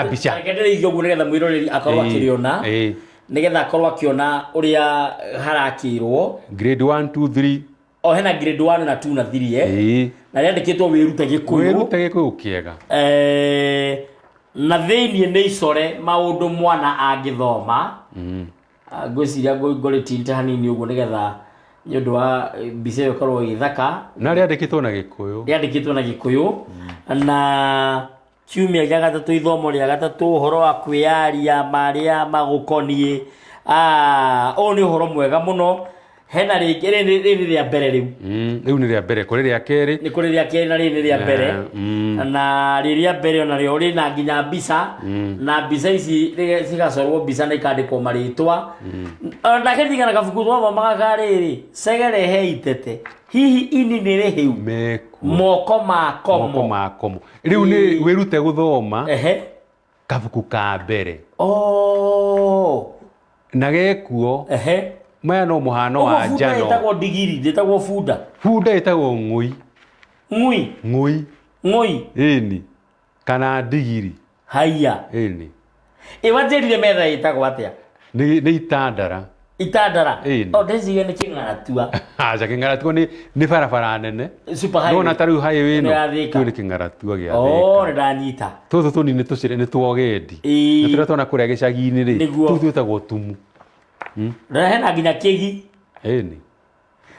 S2: mbica.
S1: Reke ndĩrĩirie ũguo nĩgetha mwĩroreri akorwo akĩrĩona. Nĩgetha akorwo akĩona ũrĩa harakĩrwo.
S2: Grade 1, 2, 3.
S1: O hena grade 1 na 2 na 3, eh?
S2: Ĩĩ.
S1: Na rĩandĩkĩtwo wĩrute Gĩkũyũ.
S2: Wĩrute Gĩkũyũ kĩega.
S1: Na thĩiniĩ nĩ icore maũndũ mwana angĩthoma. Ngwĩciria ngũrĩtinte hanini ũguo nĩgetha nĩ ũndũ wa mbica ĩyo ĩkorwo ĩgĩthaka.
S2: Na rĩandĩkĩtwo na Gĩkũyũ.
S1: Rĩandĩkĩtwo na Gĩkũyũ. Na kiumia gĩa gatatũ, ithomo rĩa gatatũ, ũhoro wa kwĩyaria marĩa magũkoniĩ. Ũyũ nĩ ũhoro mwega mũno. Hena rĩngĩ, rĩrĩ rĩrĩ rĩa mbere rĩu.
S2: Rĩu nĩ rĩa mbere, kũrĩ rĩa kerĩ.
S1: Nĩ kũrĩ rĩa kerĩ na rĩrĩ nĩ rĩa mbere. Na rĩrĩ rĩa mbere onarĩo rĩna nginya mbica. Na mbica ici cigacorwo mbica na ikandĩkwo marĩtwa. Nake ndirikana kabuku twathomaga ka rĩrĩ, Cegere he itete. Hihi ini nĩ rĩhĩu?
S2: Mekuo.
S1: Moko ma komo.
S2: Moko ma komo. Rĩu nĩ wĩrute gũthoma. Kabuku ka mbere. Na gekuo. Maya no mũhano wa
S1: Ũguo bunda
S2: njano.
S1: ĩtagwo ndigiri, ndĩtagwo bunda.
S2: Bunda ĩtagwo ng'ui.
S1: Ng'ui?
S2: Ng'ui.
S1: Ng'ui?
S2: Ĩni. Kana ndigiri.
S1: Haiya.
S2: Ĩni.
S1: Ĩ wanjĩrire metha ĩtagwo atĩa?
S2: Nĩ itandara.
S1: Itandara?
S2: Ĩni.
S1: O ndĩciria nĩ kĩng'aratua.
S2: Aca, kĩng'aratua nĩ barabara nene.
S1: Super highway.
S2: Ndona ta rĩu highway ĩno.
S1: Ĩno ya Thĩka.
S2: Kĩu nĩ kĩng'aratua gĩa
S1: Oh,
S2: Thĩka.
S1: nĩ ndanyita.
S2: Tũtũ tũnini tũcĩre nĩ twogendi.
S1: Ĩĩ.
S2: Na tũrĩa tuona kũrĩa gĩcagi-inĩ rĩ,
S1: Nĩguo.
S2: tũu twĩtagwo tumu.
S1: Na hena nginya kĩgi.
S2: Ĩni.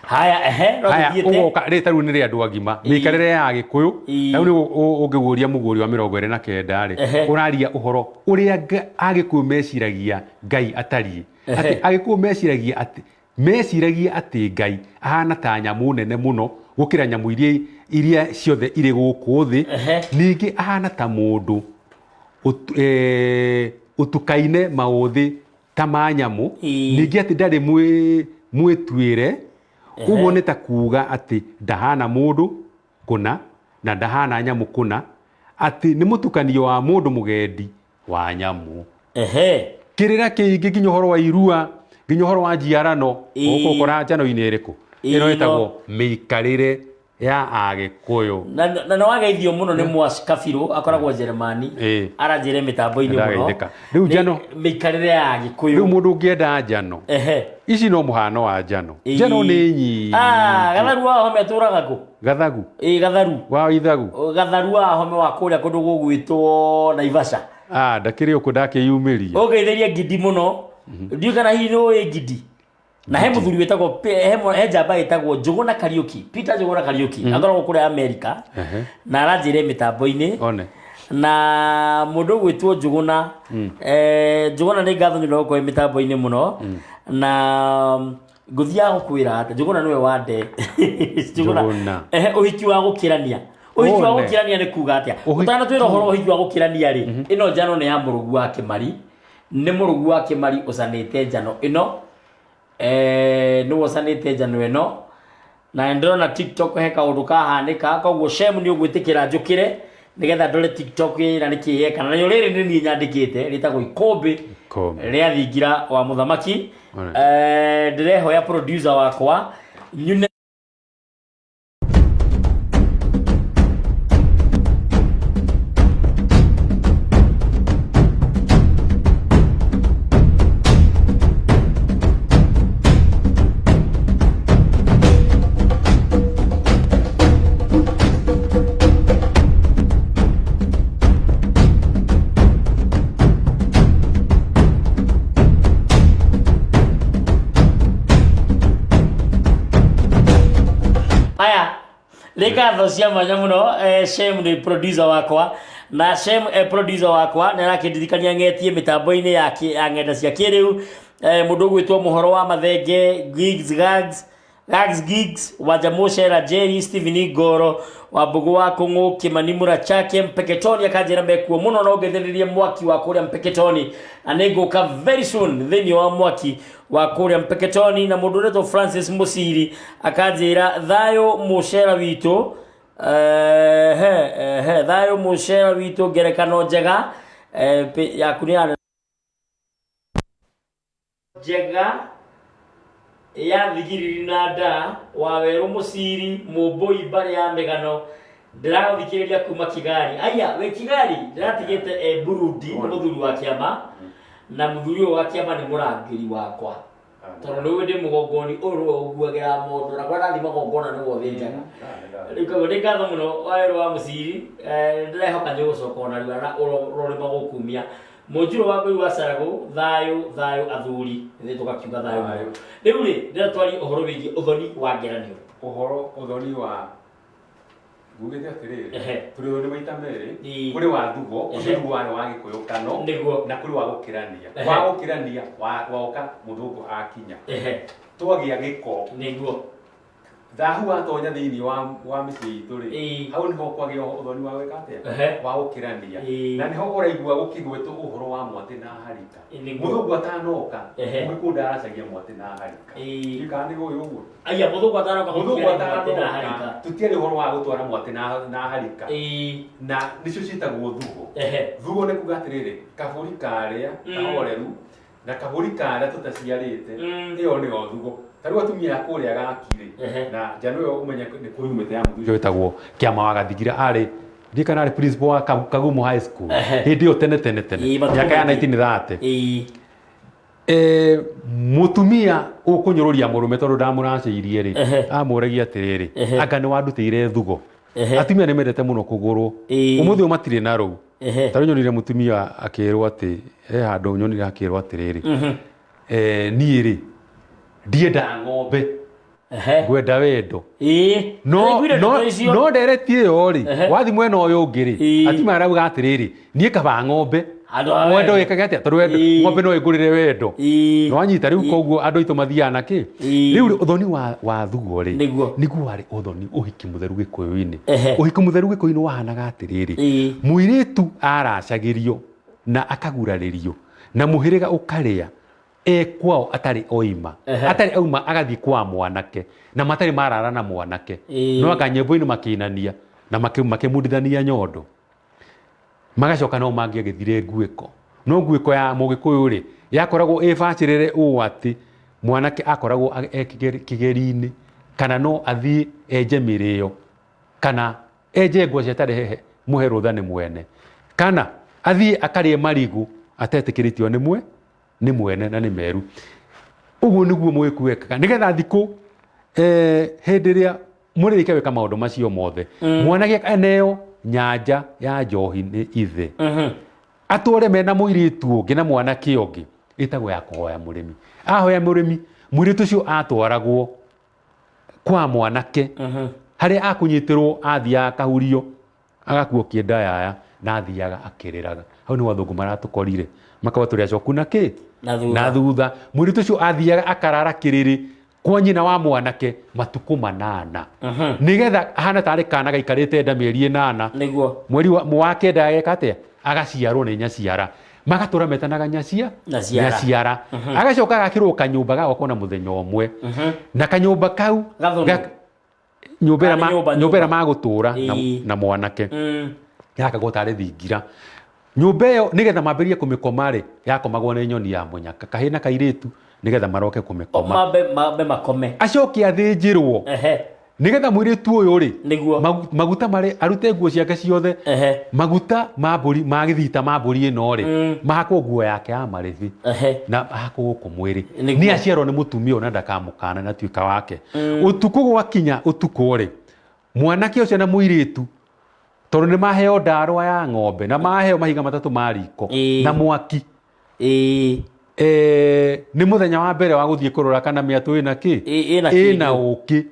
S1: Haya, ehe, no
S2: Haya,
S1: tũthiĩte.
S2: ũgoka rĩ ta rĩu nĩ rĩa andũ agima. Mĩikarĩre ya Gĩkũyũ. Rĩu nĩ ũngĩguũria mũguũri wa 29 rĩ, ũraria ũhoro ũrĩa Agĩkũyũ meciragia Ngai atariĩ. Atĩ Agĩkũyũ meciragia atĩ Ngai ahana ta nyamũ nene mũno gũkĩra nyamũ iria ciothe irĩ gũkũ thĩ. Ningĩ ahana ta mũndũ ũtukaine maũthĩ ta ma nyamũ. Ningĩ atĩ ndarĩ mwĩtuĩre. Ũguo nĩ ta kuuga atĩ ndahana mũndũ kũna na ndahana nyamũ kũna, atĩ nĩ mũtukanio wa mũndũ mũgendi wa nyamũ. Kĩrĩra kĩingĩ nginya ũhoro wa irua, nginya ũhoro wa njiarano, ũgũkora njano-inĩ ĩrĩkũ? Ĩno ĩtagwo mĩikarĩre ya Agĩkũyũ.
S1: Na nĩ wageithio mũno nĩ Mwaci Kabirũ, akoragwo Jeremani. Aranjĩre mĩtambo-inĩ mũno.
S2: Ndagetheka. Rĩu njano
S1: mĩikarĩre ya Agĩkũyũ.
S2: Rĩu mũndũ ũngĩenda njano. Ici no mũhano wa njano. Njano nĩ nyingĩ.
S1: Gatharu wa Home atũraga kũ?
S2: Gathagu.
S1: Ĩĩ, Gatharu.
S2: Wa Ithagu.
S1: Gatharu wa Home wa kũrĩa kũndũ gũgwĩtwo Naivasha.
S2: Ndakĩrĩ ũkũ ndakĩyumĩria.
S1: Ũngeithĩrie Ngidi mũno. Ndiũĩ kana hihi nĩ ũĩ Ngidi. Na he mũthuri wĩtagwo he njamba ĩtagwo Njũgũna Kariũki, Peter Njũgũna Kariũki, akoragwo kũrĩa Amerika. Na aranjĩre mĩtambo-inĩ. Na mũndũ ũgwĩtwo Njũgũna, Njũgũna nĩ ngatho nĩ ũndũ wa gũkorwo mĩtambo-inĩ mũno. Na ngũthiaga gũkwĩra atĩ Njũgũna nĩwe wande.
S2: Njũgũna.
S1: Ũhiki wa gũkĩrania. Ũhiki wa
S2: One.
S1: gũkĩrania nĩ kuga atĩa?
S2: Ũhiki.
S1: Ũtanatwĩra ũhoro wa ũhiki wa gũkĩrania rĩ, ĩno njano nĩ ya Mũrũgu wa Kĩmari. Nĩ Mũrũgu wa Kĩmari ũcanĩte njano ĩno. Nĩwe ũcanĩte njano ĩno. Na ndĩrona TikTok he kaũndũ kahanĩka, koguo Shem nĩ ũgwĩtĩkĩra njũkĩre nĩgetha ndore TikTok ĩra nĩkĩ yeka. Na narĩo rĩrĩ nĩ niĩ nyandĩkĩte, rĩtagwo Ikũmbĩ
S2: Ikũmbĩ.
S1: rĩa thingira wa mũthamaki. Ndĩrehoya producer wakwa nyune Aya, Nĩ ngatho cia mwanya mũno. Shem nĩ producer wakwa, na Shem producer wakwa nĩ arakĩndirikania ng'etie mĩtambo-inĩ ya ng'enda cia kĩrĩu. Mũndũ ũgwĩtwo mũhoro wa mathenge, Gigs Gags Gags Gigs, Wanja Mucera, Jerry Steven Ngoro wa Mbugu wa Kũng'ũ, Kĩmani Mũrachake Mpeketoni, akanjĩra mekuo mũno no ngeithĩrĩrie mwaki wa kũrĩa Mpeketoni, na nĩ ngũka very soon thĩinĩ wa mwaki wa kũrĩa Mpeketoni. Na mũndũ ũretwo Francis Mũciri akanjĩra thayũ mũcera witũ. Ehe, ehe, thayũ mũcera witũ, ngerekano njega yaku nĩ ya njega ya thigiriri na nda wa werũ mũciri mũmbũi mbarĩ ya mĩgano, ndĩrathikĩrĩria kuma Kigali. Aya wĩ Kigali, ndĩratigĩte Burundi nĩ mũthuri wa kĩama, na mũthuri ũyũ wa kĩama nĩ mũrangĩri wakwa, tondũ nĩ ũĩ ndĩ mũgongoni ũyũ ũnguagĩra mondo, na kũrĩa ndathiĩ magongona nĩguo thĩnjaga. Rĩu koguo nĩ ngatho mũno wa werũ wa mũciri. Ndĩrehoka nĩ ũgũcoka ona rua na ũrorĩma gũkumia mũnjirũ wa ngũi wa Caragũ. Thayũ thayũ athuri, ithuĩ tũgakiuga thayũ mũno. Rĩu rĩ, ndĩratwaria ũhoro wĩgiĩ ũthoni wa ngeranio.
S2: Ũhoro ũthoni wa ngugĩte atĩrĩrĩ, tũrĩ ũthoni maita merĩ. Kũrĩ wa thugo, ũcio nĩguo warĩ wa Gĩkũyũ kano, na kũrĩ wa gũkĩrania. Wa gũkĩrania woka mũthũngũ akinya, twagĩa gĩko, thahu watonya thĩinĩ wa mĩciĩ itũ rĩ, hau nĩho kwagĩa ũthoni wa gwĩka atĩa? Wa gũkĩrania. Na nĩho ũraigua gũkĩgwetwo ũhoro wa mwatĩ na harika. Mũthũngũ atanoka, mũgĩkũyũ ndaracagia mwatĩ na harika. Ndiũĩ kana nĩ ũĩ ũguo.
S1: Aya, mũthũngũ atanoka,
S2: mũthũngũ
S1: gũtiarĩ mwatĩ na harika.
S2: Atanoka tũtiarĩ ũhoro wa gũtwara mwatĩ na harika, na nĩcio ciĩtagwo thugo. Thugo nĩ kuga atĩrĩrĩ, kabũri karĩa kahoreru na kabũri karĩa tũtaciarĩte, ĩyo nĩyo thugo. Ta rĩu atumia a kũrĩa gaki rĩ, na njano ĩyo ũmenye nĩ kũyumĩte ya mũthuri ũcio wĩtagwo Kĩama wa Gathigira, arĩ ndiĩ kana arĩ principal wa Kagumo High School hĩndĩ ĩyo tene tene tene,
S1: matukũ
S2: mĩaka ya
S1: maingĩ.
S2: 1930. Mũtumia ũkũnyũrũria mũrũme tondũ ndamũracĩirie rĩ, amũragia atĩrĩrĩ, anga nĩ wandutĩire thugo? Atumia nĩ mendete mũno kũgũrwo. Ũmũthĩ ũyũ matirĩ na rũu. Ta rĩu nyonire mũtumia akĩrwo atĩ he handũ nyonire akĩrwo atĩrĩrĩ, niĩ rĩ, ndiendaga ng'ombe, ngwenda wendo. No
S1: Nĩnguire
S2: no
S1: ndeto icio.
S2: No ndereti ĩyo rĩ, wathi mwena ũyũ ũngĩ rĩ, atumia marauga atĩrĩrĩ, niĩ kaba ng'ombe.
S1: Handũ ha
S2: wendo.
S1: Wendo.
S2: Wĩkage atĩa? Tondũ wendo, ng'ombe no ĩngũrĩre wendo. Nĩwanyita? Rĩu koguo andũ aitũ mathiaga na kĩ? Rĩu rĩ, ũthoni wa thugo rĩ, nĩguo warĩ ũthoni ũhiki mũtheru Gĩkũyũ-inĩ. Ũhiki mũtheru Gĩkũyũ-inĩ wahanaga atĩrĩrĩ, mũirĩtu aracagĩrio na akagurarĩrio na mũhĩrĩga ũkarĩa e kwao atarĩ oima, atarĩ auma agathiĩ kwa mwanake na matarĩ marara na mwanake, no anga nyĩmbo-inĩ makĩinania na makĩmundithania nyondo, magacoka no mangĩagĩthire nguĩko. No nguĩko ya mũgĩkũyũ rĩ, yakoragwo ĩbacĩrĩre ũũ atĩ mwanake akoragwo e kĩgeri-inĩ, kana no athiĩ enje mĩrĩo, kana enje ngwacĩ atarĩ hehe mũhe rũtha nĩ mwene, kana athiĩ akarĩe marigũ atetĩkĩrĩtio nĩ mwene na nĩ meru. Ũguo nĩguo mũgĩkũyũ ekaga nĩgetha thikũ hĩndĩ ĩrĩa mũrĩrĩkia gwĩka maũndũ macio mothe, mwanake aneo nyanja ya njohi nĩ ithe, atware mena mũirĩtu ũngĩ na mwanake ũngĩ, ĩtagwo ya kũhoya mũrĩmi. Ahoya mũrĩmi, mũirĩtu ũcio atwaragwo kwa mwanake harĩa akũnyitĩrwo, athiaga akahurio, agakuo kĩnda yaya, na athiaga akĩrĩraga. Hau nĩ athũngũ maratũkorire makauga tũrĩ acoku na kĩ?
S1: Na thutha.
S2: Na thutha. Mũirĩtu ũcio athiaga akarara kĩrĩrĩ kwa nyina wa mwanake matukũ 8, nĩgetha ahana tarĩ kana gaikarĩte nda mĩeri 8. Mweri wa kenda ageka atĩa? Agaciarwo nĩ nyaciara, magatũra metanaga nyacia.
S1: Nyaciara.
S2: Nyaciara. Agacoka agakĩrwo kanyũmba gagwakwo na mũthenya ũmwe, na kanyũmba kau
S1: Gathũnũ.
S2: Nyũmba ĩrĩa
S1: Kana nyũmba,
S2: nyũmba ĩrĩa
S1: nyũmba.
S2: magũtũra na mwanake yakagwo tarĩ thingira. Nyũmba ĩyo nĩgetha mambĩrĩrie kũmĩkoma rĩ, yakomagwo nĩ nyoni ya mũnyaka, kahĩĩ na kairĩtu, nĩgetha maroke kũmĩkoma.
S1: Mambe makome.
S2: Acoke athĩnjĩrwo nĩgetha mũirĩtu ũyũ rĩ, maguta marĩ arute nguo ciake ciothe, maguta ma mbũri ma gĩthita ma mbũri ĩno rĩ, mahakwo nguo yake ya marĩbi na ahakwo gũkũ mwĩrĩ. Nĩ aciarwo nĩ mũtumia ũyũ na ndakamũkana na tuĩka wake. Ũtukũ gwakinya ũtukũ rĩ, mwanake ũcio na mũirĩtu, tondũ nĩ maheo ndarwa ya ng'ombe na maheo mahiga matatũ ma riko na mwaki, nĩ mũthenya wa mbere wa gũthiĩ kũrora kana mĩatũ ĩna kĩ?
S1: Ĩna
S2: ĩna
S1: kĩndũ.
S2: Ũkĩ.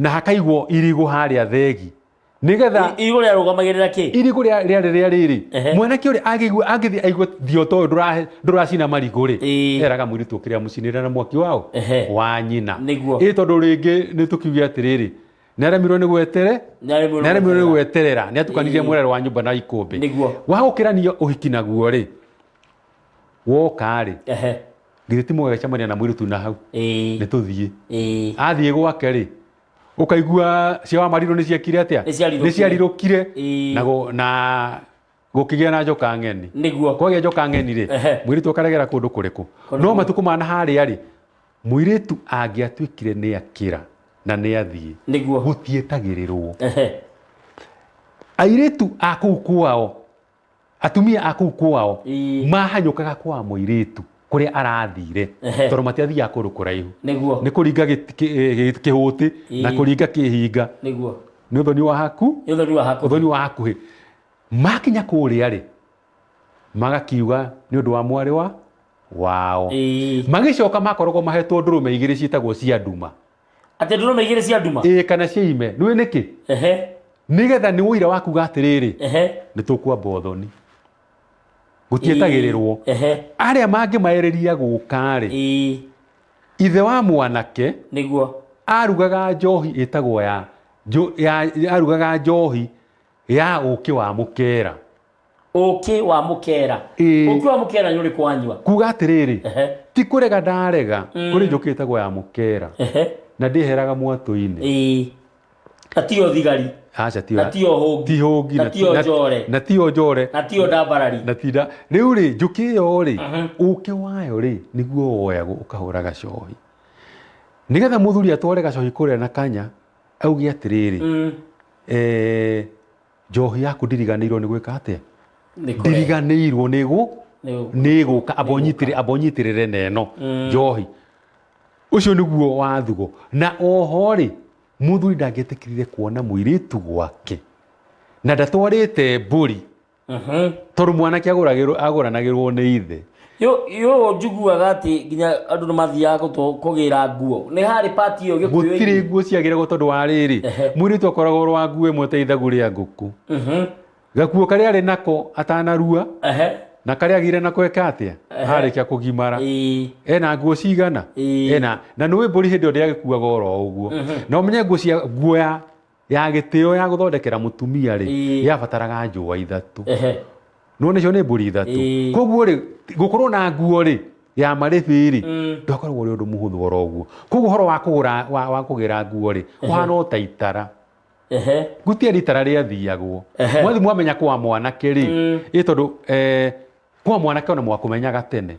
S2: Na hakaigwo irigũ harĩa thegi nĩgetha
S1: Irigũ rĩarũgamagĩrĩra kĩ?
S2: Irigũ rĩarĩ rĩa rĩrĩ.
S1: Ehe.
S2: Mwanake ũrĩa angĩigua, angĩthiĩ aigue thioto ũyũ ndũracina marigũ rĩ, eraga mũirĩtu ũkĩrĩa amũcinĩre na mwaki wao wa nyina.
S1: Nĩguo.
S2: Ĩ tondũ rĩngĩ nĩ tũkiuge atĩrĩrĩ, nĩ aremirwo nĩ gwetere
S1: Nĩaremirwo
S2: nĩ aremirwo nĩ
S1: nĩ
S2: gweterera, nĩ atukanirie mũrere wa nyũmba na ikũmbĩ.
S1: Nĩguo.
S2: Wa gũkĩrania ũhiki naguo rĩ, woka rĩ, githĩ ti mũgagĩcemania na mũirĩtu na hau? Nĩ tũthiĩ. Athiĩ gwake rĩ, ũkaigua cia wa marirũ nĩ ciekire atĩa?
S1: Nĩ ciarirũkire.
S2: Nĩ ciarirũkire. Na gũkĩgĩa na njoka ng'eni.
S1: Nĩguo.
S2: Kwagĩa njoka ng'eni rĩ, mũirĩtu akaregera kũndũ kũrĩkũ?
S1: Kũndũ
S2: No
S1: kũrĩkũ?
S2: matukũ ma na harĩa rĩ, mũirĩtu angĩatuĩkire nĩ akĩra na nĩ athiĩ,
S1: Nĩguo.
S2: gũtietagĩrĩrwo. Airĩtu a kũu kwao, atumia a kũu kwao mahanyũkaga kwa mũirĩtu kũrĩa arathire, tondũ matiathiaga kũndũ kũraihu.
S1: Nĩguo.
S2: Nĩ kũringa kĩhũtĩ na kũringa kĩhinga.
S1: Nĩguo.
S2: Nĩ ũthoni wa haku
S1: Nĩ ũthoni wa hakuhĩ.
S2: Ũthoni wa hakuhĩ. Makinya kũrĩa rĩ, magakiuga nĩ ũndũ wa mwarĩ wa wao. Magĩcoka makoragwo mahetwo ndũrũme igĩrĩ ciĩtagwo cia nduma.
S1: Atĩ ndũrũme igĩrĩ cia nduma?
S2: Ĩĩ, kana cia ime. Nĩũĩ nĩkĩ? Nĩgetha nĩ ũira wa kuga atĩrĩrĩ, nĩ tũkwamba ũthoni. Gũtietagĩrĩrwo. Arĩa mangĩmaĩrĩria gũka rĩ, ithe wa mwanake
S1: Nĩguo.
S2: arugaga njohi ĩtagwo ya, ya arugaga njohi ya ũkĩ wa mũkera.
S1: Ũkĩ wa mũkera.
S2: Ĩĩ.
S1: Ũkĩ wa mũkera nĩ ũrĩkũ wanyua?
S2: Kuga atĩrĩrĩ, ti kũrega ndarega, kũrĩ njũkĩ ĩtagwo ya mũkera. Na ndĩheraga mwatũ-inĩ.
S1: Na tiyo thigari.
S2: Aca, tiyo.
S1: Na tiyo hũngi.
S2: Ti hũngi.
S1: Na tiyo njore.
S2: Na tiyo njore.
S1: Na tiyo ndambarari.
S2: Na tinda. Rĩu rĩ, njũkĩ ĩyo rĩ, ũkĩ wayo rĩ, nĩguo woyagwo ũkahũra gacohi. Nĩgetha mũthuri atware gacohi kũrĩa na kanya, auge atĩrĩrĩ, njohi yaku ndiriganĩirwo nĩ gwĩka atĩa?
S1: Nĩ kũrehe.
S2: Ndiriganĩirwo nĩ gũ
S1: Nĩ
S2: nĩ gũka, amba ũnyitĩrĩre, amba ũnyitĩrĩre na ĩno njohi. Ũcio nĩguo wathugo. Na oho rĩ, mũthuri ndangĩetĩkĩrire kuona mũirĩtu gwake na ndatwarĩte mbũri, tondũ mwanake agũranagĩrwo nĩ ithe.
S1: Yo njiguaga atĩ nginya andũ nĩ mathiaga kũgĩra nguo. Nĩ harĩ pati ĩyo Gĩkũyũ-inĩ?
S2: Gũtirĩ nguo ciagĩragwo tondũ wa rĩrĩ, mũirĩtu akoragwo ũrĩ wa nguo ĩmwe ta ithagu rĩa ngũkũ. Gakuo karĩa arĩ nako atanarua, na karĩa agĩire nako eka atĩa? Arĩkia kũgimara. Ena nguo cigana? Ena. Na nĩũĩ mbũri hĩndĩ ĩyo ndĩagĩkuaga oro ũguo. Na ũmenye nguo cia nguo ya gĩtĩo ya gũthondekera mũtumia rĩ, yabataraga njũa ithatũ. No nĩcio nĩ mbũri ithatũ. Koguo rĩ, gũkorwo na nguo rĩ, ya marĩbi rĩ, ndwakoragwo ũrĩ ũndũ mũhũthũ oro ũguo. Koguo ũhoro wa kũgũra, wa kũgĩra nguo rĩ, ũhana o ta itara. Gũtiarĩ itara rĩathiagwo. Mwathi mwamenya kwa mwanake rĩ, ĩ tondũ, kwa mwanake ona mwakũmenyaga tene.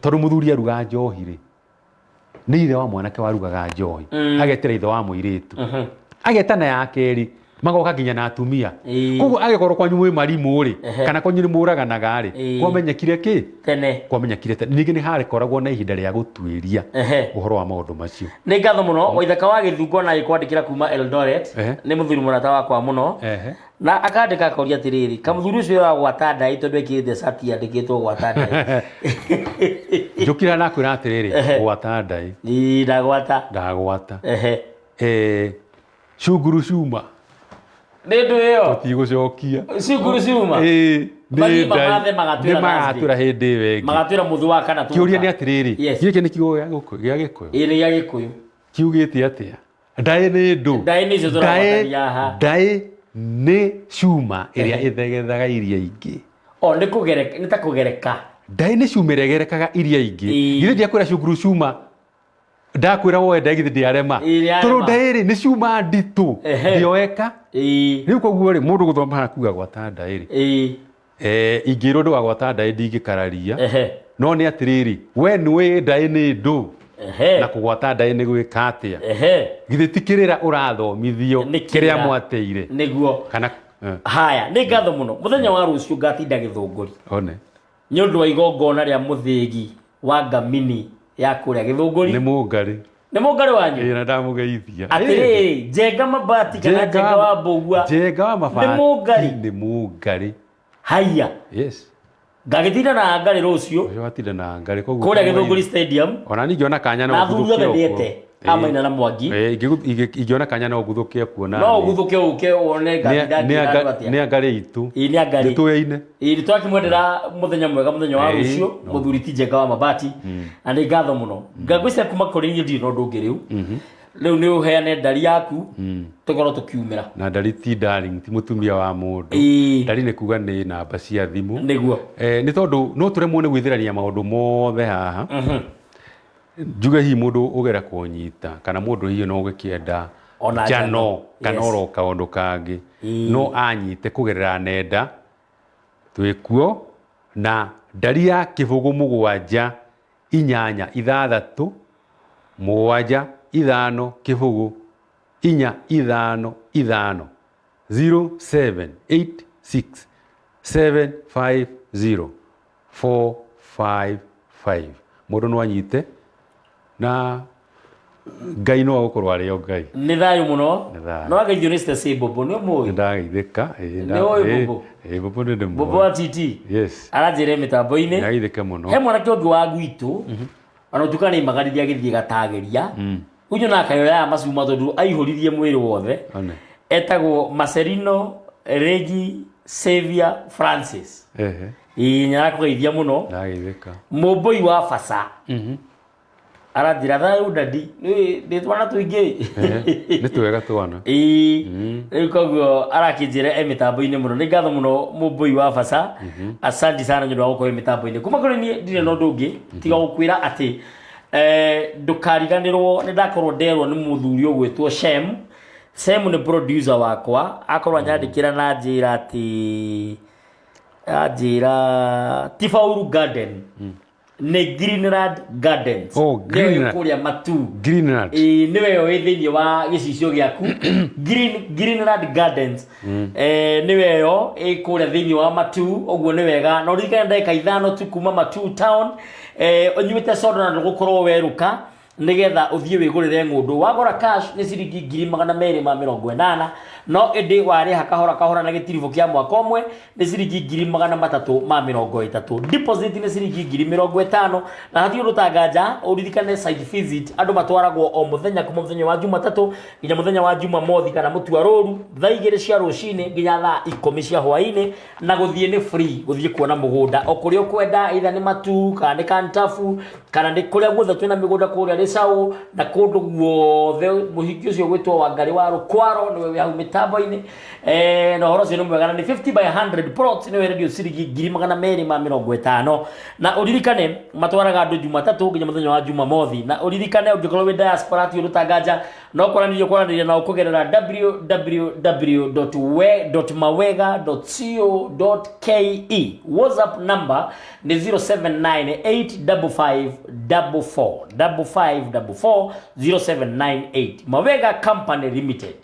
S2: Tondũ mũthuri aruga njohi rĩ, nĩ ithe wa mwanake warugaga njohi. Agetĩra ithe wa mũirĩtu. Agetana ya kerĩ, magoka nginya na atumia. Koguo agĩkorwo kwanyu mwĩ marimũ rĩ, kana kwanyu nĩ mũraganaga rĩ, kwamenyekire kĩ?
S1: Tene.
S2: Kwamenyekire tene. Ningĩ nĩ harĩkoragwo na ihinda rĩa gũtuĩria ũhoro wa maũndũ macio.
S1: Nĩ ngatho mũno. Waithaka wa Gĩthungo na agĩkwandĩkĩra kuma Eldoret. Nĩ mũthuri mũrata wakwa mũno. Na akandĩka akoria atĩrĩrĩ, kamũthuri ũcio wa gwata ndaĩ tondũ ekĩrĩte cati yandĩkĩtwo gwata ndaĩ.
S2: Njũkĩra nakwĩra atĩrĩrĩ, gwata ndaĩ.
S1: Ĩĩ, ndagwata.
S2: Ndagwata. Cunguru cuma.
S1: Nĩ ndũ ĩyo?
S2: Tũtigũcokia.
S1: Cunguru cuma?
S2: Ĩĩ, nĩ
S1: Mathiĩ
S2: ndaĩ.
S1: mamathe magatwĩra
S2: Nĩ magatwĩra
S1: Thursday.
S2: hĩndĩ ĩyo ĩngĩ.
S1: Magatwĩra mũthĩ wa kana tũgoka.
S2: Kĩũria nĩ atĩrĩrĩ,
S1: Yes.
S2: gĩkĩ nĩ kiugo gĩa Gĩkũyũ, gĩa Gĩkũyũ?
S1: Ĩĩ, nĩ gĩa Gĩkũyũ.
S2: Kiugĩte atĩa? Ndaĩ nĩ ndũ.
S1: Ndaĩ nĩcio tũragwatania haha.
S2: Ndaĩ nĩ cuma ĩrĩa ĩthegethaga iria ingĩ.
S1: O, nĩ kũgereka, nĩ ta kũgereka.
S2: Ndaĩ nĩ cuma ĩrĩa ĩgerekaga iria ingĩ. Githĩ ndiakwĩra cunguru cuma, ndakwĩra woe ndaĩ githĩ ndĩarema.
S1: Ĩĩ, nĩarema.
S2: Tondũ ndaĩ rĩ, nĩ cuma nditũ. Ndĩoeka. Rĩu koguo rĩ, mũndũ gũthoma haha kuga gwata ndaĩ rĩ. Ingĩrwo ndũgagwata ndaĩ ndingĩkararia. No nĩ atĩrĩrĩ, we nĩũĩ ndaĩ nĩ ndũ. Na kũgwata ndaĩ nĩ gwĩka atĩa? Githĩ ti kĩrĩra ũrathomithio
S1: Nĩ
S2: kĩrĩa
S1: kĩrĩra.
S2: mwateire?
S1: Nĩguo.
S2: Kana,
S1: Haya, nĩ ngatho mũno. Mũthenya wa rũciũ ngatinda Gĩthũngũri.
S2: One.
S1: Nĩ ũndũ wa igongona rĩa mũthĩgi wa ngamini ya kũrĩa Gĩthũngũri.
S2: Nĩ mũngarĩ.
S1: Nĩ mũngarĩ wanyu?
S2: Ĩĩ, na ndamũgeithia.
S1: Atĩrĩrĩ, Njenga Mabati kana Njenga wa Mbũgua.
S2: Njenga wa Mabati.
S1: Nĩ mũngarĩ.
S2: Nĩ mũngarĩ.
S1: Haiya.
S2: Yes.
S1: Ngagĩtinda na ngarĩ rũciũ.
S2: Rũciũ watinda na ngarĩ koguo.
S1: Kũrĩa Gĩthũngũri Stadium.
S2: Ona ningĩ ona kanya no
S1: Na athuri othe
S2: ũguthũke
S1: ndĩete. Amaina na Mwangi.
S2: Eh, ingĩona kanya no nguthũke kuona.
S1: No ũguthũke ũke wone ngari atĩa.
S2: Nĩ angarĩ itũ.
S1: Ĩĩ, nĩ angarĩ.
S2: Nĩ tũyaine.
S1: Ĩĩ, nĩ twakĩmwendera mũthenya mwega, mũthenya wa rũciũ,
S2: no.
S1: Mũthuri ti Njenga wa Mabati, na nĩ ngatho mũno. Ngwĩciria kuma kũrĩ niĩ ndirĩ na ũndũ ũngĩ rĩu. Rĩu nĩ ũheane ndari yaku, tũkorwo tũkiumĩra.
S2: Na ndari ti darling, ti mũtumia wa mũndũ. Ndari nĩ kuga nĩ namba cia thimũ.
S1: Nĩguo.
S2: Eh, nĩ tondũ no tũremwo nĩ gwĩthĩrania maũndũ mothe haha. Njuge hihi mũndũ ũgera kũnyita kana mũndũ hihi no ũgĩkĩenda
S1: Ona
S2: njano
S1: njano,
S2: kana oro kaũndũ kangĩ, no anyite kũgerera nenda twĩkuo na ndari ya 0 7 8 6 7 5 0 4 5 5 07 8 6 7 5 0 4 5 5. Mũndũ no anyite na Ngai no agũkorwo arĩ o Ngai.
S1: Nĩ thayũ mũno.
S2: Nĩ thayũ.
S1: No ageithio nĩ Stacy Bobo, nĩ ũmũĩ?
S2: Nĩndageithĩka.
S1: Nĩ ũĩ Bobo?
S2: Ĩĩ, Bobo nĩ ndĩmũĩ.
S1: Bobo wa TT.
S2: Yes.
S1: Aranjĩra mĩtambo-inĩ.
S2: Nĩageithĩke mũno.
S1: He mwanake ũngĩ wa gwitũ, ona ũtuka nĩ aimagarire agĩthiĩ gatagĩria. Rĩu nyonaga kayoyaga macuma tondũ aihũririe mwĩrĩ wothe.
S2: One.
S1: Etagwo Marcelino Regi Xavier Francis. Ĩĩ, nĩarakũgeithia mũno.
S2: Ndageithĩka.
S1: Mũmbũi wa Baca. Aranjĩra thayũ dadi, ndĩ twana tũingĩ.
S2: Nĩ twega twana.
S1: Ĩĩ, rĩu koguo arakĩnjĩra e mĩtambo-inĩ mũno. Nĩ ngatho mũno mũmbũi wa Baca. Asante sana nĩ ũndũ wa gũkorwo wĩ mĩtambo-inĩ. Kuma kũrĩ niĩ ndirĩ na ũndũ ũngĩ tiga gũkwĩra atĩ ndũkariganĩrwo nĩ ndakorwo nderwo nĩ mũthuri ũgwĩtwo Shem. Shem nĩ producer wakwa, akorwo anyandĩkĩra na njĩra atĩ anjĩra ti Faulu Garden, nĩ Greenland Gardens.
S2: Oh,
S1: Nĩyo ĩ
S2: Greenland.
S1: kũrĩa Matu.
S2: Greenland.
S1: Ĩĩ, nĩwe wĩ thĩinĩ wa gĩcicio gĩaku. Greenland Gardens. Nĩwe yo ĩ kũrĩa thĩinĩ wa Matu, ũguo nĩ wega. Na ũririkane ndagĩka 5 tu kuma Matu town. Ũnyuĩte soda na ndũgũkorwo werũka, nĩgetha ũthiĩ wĩgũrĩre ng'ũndũ. Wagũra cash nĩ ciringi 280,000, no ĩndĩ warĩha kahora kahora na gĩtiribũ kĩa mwaka ũmwe nĩ ciringi 330,000. Deposit nĩ ciringi 50,000, na hatirĩ ũndũ tanganja. Ũririkane site visit andũ matwaragwo o mũthenya kuma mũthenya wa Jumatatũ nginya mũthenya wa Jumamothi kana mũtuarũru, thaa 2 cia rũcinĩ nginya thaa 10 cia hwaĩ-inĩ, na gũthiĩ nĩ free, gũthiĩ kuona mũgũnda o kũrĩa ũkwenda, either nĩ Matu kana nĩ Kantafu kana nĩ kũrĩa guothe twĩna mĩgũnda kũrĩa Rĩcaũ na kũndũ guothe. Mũhingi ũcio gwĩtwo Wangarĩ wa Rũkwaro nĩwe wĩ hau mĩtambo-inĩ. Na ũhoro ũcio nĩ mwega, na nĩ 50 by 100 plot, nĩwe wendio ciringi 250,000. Na ũririkane matwaraga andũ Jumatatũ nginya mũthenya wa Jumamothi. Na ũririkane ũngĩkorwo wĩ diaspora ti ũndũ tanganja, no kwaranĩria nao kũgerera www.mawega.co.ke. WhatsApp number nĩ 07985544 5544 0798. Mawega Company Limited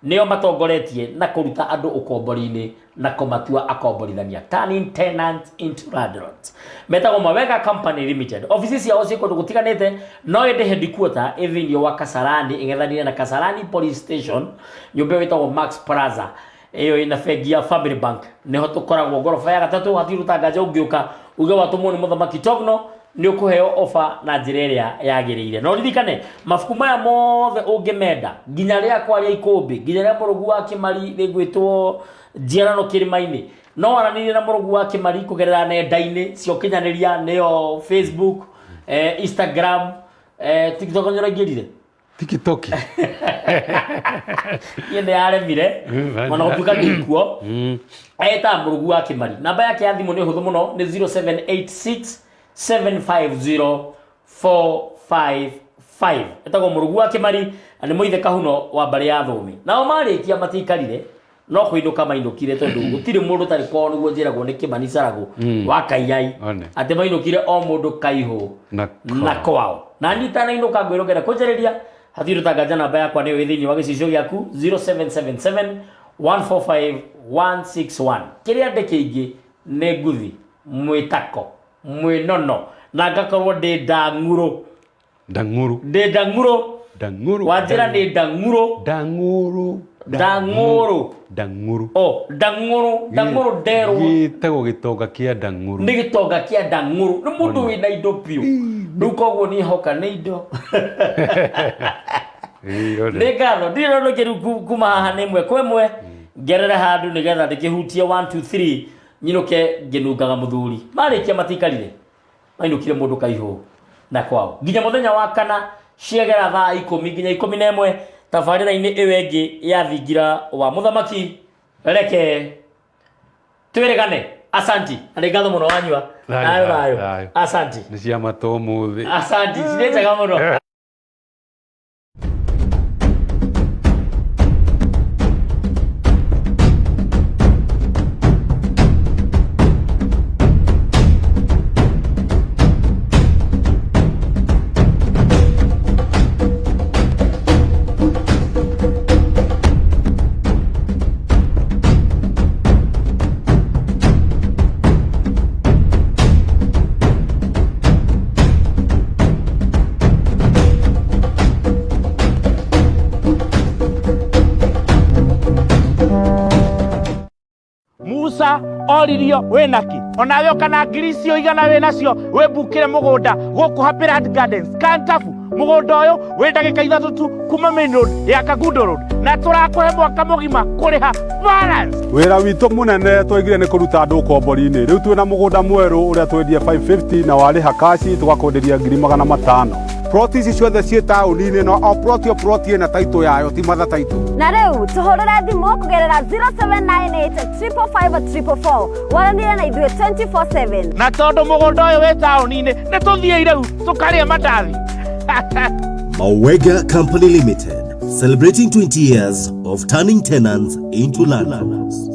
S1: nĩo matongoretie na kũruta andũ ũkombori-inĩ na kũmatua akomborithania, turning tenants into landlords. Metagwo Mawega Company Limited. Ofici ciao ciĩ kũndũ gũtiganĩte, no ĩndĩ headquarter ĩ thĩinĩ wa Kasarani, ĩng'ethanĩire na Kasarani Police Station, nyũmba ĩyo ĩtagwo Max Plaza, ĩyo ĩna bengi ya Family Bank, nĩho tũkoragwo ngoroba ya gatatũ. Hatirĩ ũtanganja, ũngĩũka uge watũmwo nĩ mũthamaki Togno, nĩ ũkũheo ofa na njĩra ĩrĩa yagĩrĩire. Na ũririkane mabuku maya mothe ũngĩmenda, nginya rĩakwa rĩa ikũmbĩ, nginya rĩa mũrũgu wa Kĩmari rĩgwĩtwo Njiarano Kĩrĩma-inĩ, no waranĩrie na mũrũgu wa Kĩmari kũgerera nenda-inĩ cia ũkinyanĩria, nĩyo Facebook, Instagram, TikTok. Nĩ ũraingĩrire
S2: TikTok?
S1: Niĩ nĩ yaremire, ona gũtuĩka ndikuo. Etaga mũrũgu wa Kĩmari. Namba yake ya thimũ nĩ hũthũ mũno, nĩ 0786 750 455. Etagwo mũrũgu wa Kĩmari na nĩ mũithe kahuno wa mbarĩ ya Thũmi. Nao marĩkia matiikarire, no kũinũka mainũkire, tondũ gũtirĩ mũndũ ũtarĩ kwao, nĩguo njĩragwo nĩ Kĩmani Caragũ wa Kaiyai, atĩ mainũkire o mũndũ kaihũ
S2: na
S1: na kwao. Na niĩ itanainũka ngwĩrwo ngenda kũnjarĩria, hatirĩ ũtanganja, namba yakwa nĩyo ĩ thĩinĩ wa gĩcicio gĩaku, 0777 145 161. Kĩrĩa ndĩkĩingĩ nĩ nguthi mwĩtako mwĩnono, na ngakorwo ndĩ ndang'urũ.
S2: Ndang'ũrũ.
S1: Ndĩ ndang'urũ.
S2: Ndang'ũrũ.
S1: Wanjĩra nĩ ndang'ũrũ.
S2: Ndang'ũrũ.
S1: Ndang'ũrũ.
S2: Ndang'ũrũ.
S1: O ndang'ũrũ, ndang'ũrũ nderwo.
S2: Gĩtagwo gĩtonga kĩa ndang'ũrũ.
S1: Nĩ gĩtonga kĩa ndang'ũrũ, nĩ mũndũ wĩna indo biũ. Rĩu koguo niĩ hoka nĩ indo. Nĩ ngatho, ndirĩ na ũndũ ũngĩ rĩu kuma haha nĩ ĩmwe kwa ĩmwe ngerere handũ nĩgetha ndĩkĩhutie 1 2 3 nyinũke ngĩnungaga mũthuri. Marĩkia matiikarire, mainũkire mũndũ kaihũ na kwao nginya mũthenya wa kana ciagera thaa 10 nginya 11 tabarĩra-inĩ ĩyo ĩngĩ ya thingira wa mũthamaki. Reke twĩrĩgane. Asanti, na nĩ ngatho mũno wanyua.
S2: Thayũ,
S1: Thayũ, thayũ.
S2: Thayũ.
S1: Asanti.
S2: Nĩ cia mata ũmũthĩ.
S1: Asanti, cirĩ njega mũno.
S3: Musa oririo wĩnaki onawe ũkana ngiri icio igana wĩnacio wĩmbukĩre mũgũnda gũkũ Happy Land Gardens Kantafu. Mũgũnda ũyũ wĩ ndagĩka 3 tu kuma main road ya Kangundo Road, na tũrakũhe mwaka mũgima kũrĩha balance.
S4: Wĩra witũ mũnene twaigire nĩ kũruta andũ ũkombori-inĩ. Rĩu twĩna mũgũnda mwerũ ũrĩa twendie 550 na warĩha kaci tũgakwenderia ngiri magana matano.
S5: Ploti ici ciothe ciĩ taũni-inĩ no o ploti o ploti ĩna title yayo, ti mother title.
S9: Na rĩu tũhũrĩre thimũ kũgerera 0798 555 444 waranĩre na ithuĩ 24/7.
S3: Na tondũ mũgũnda ũyũ wĩ taũni-inĩ nĩ tũthiĩ rĩu tũkarĩe mandathi.
S7: Mawega Company Limited, celebrating 20 years of turning tenants into landlords.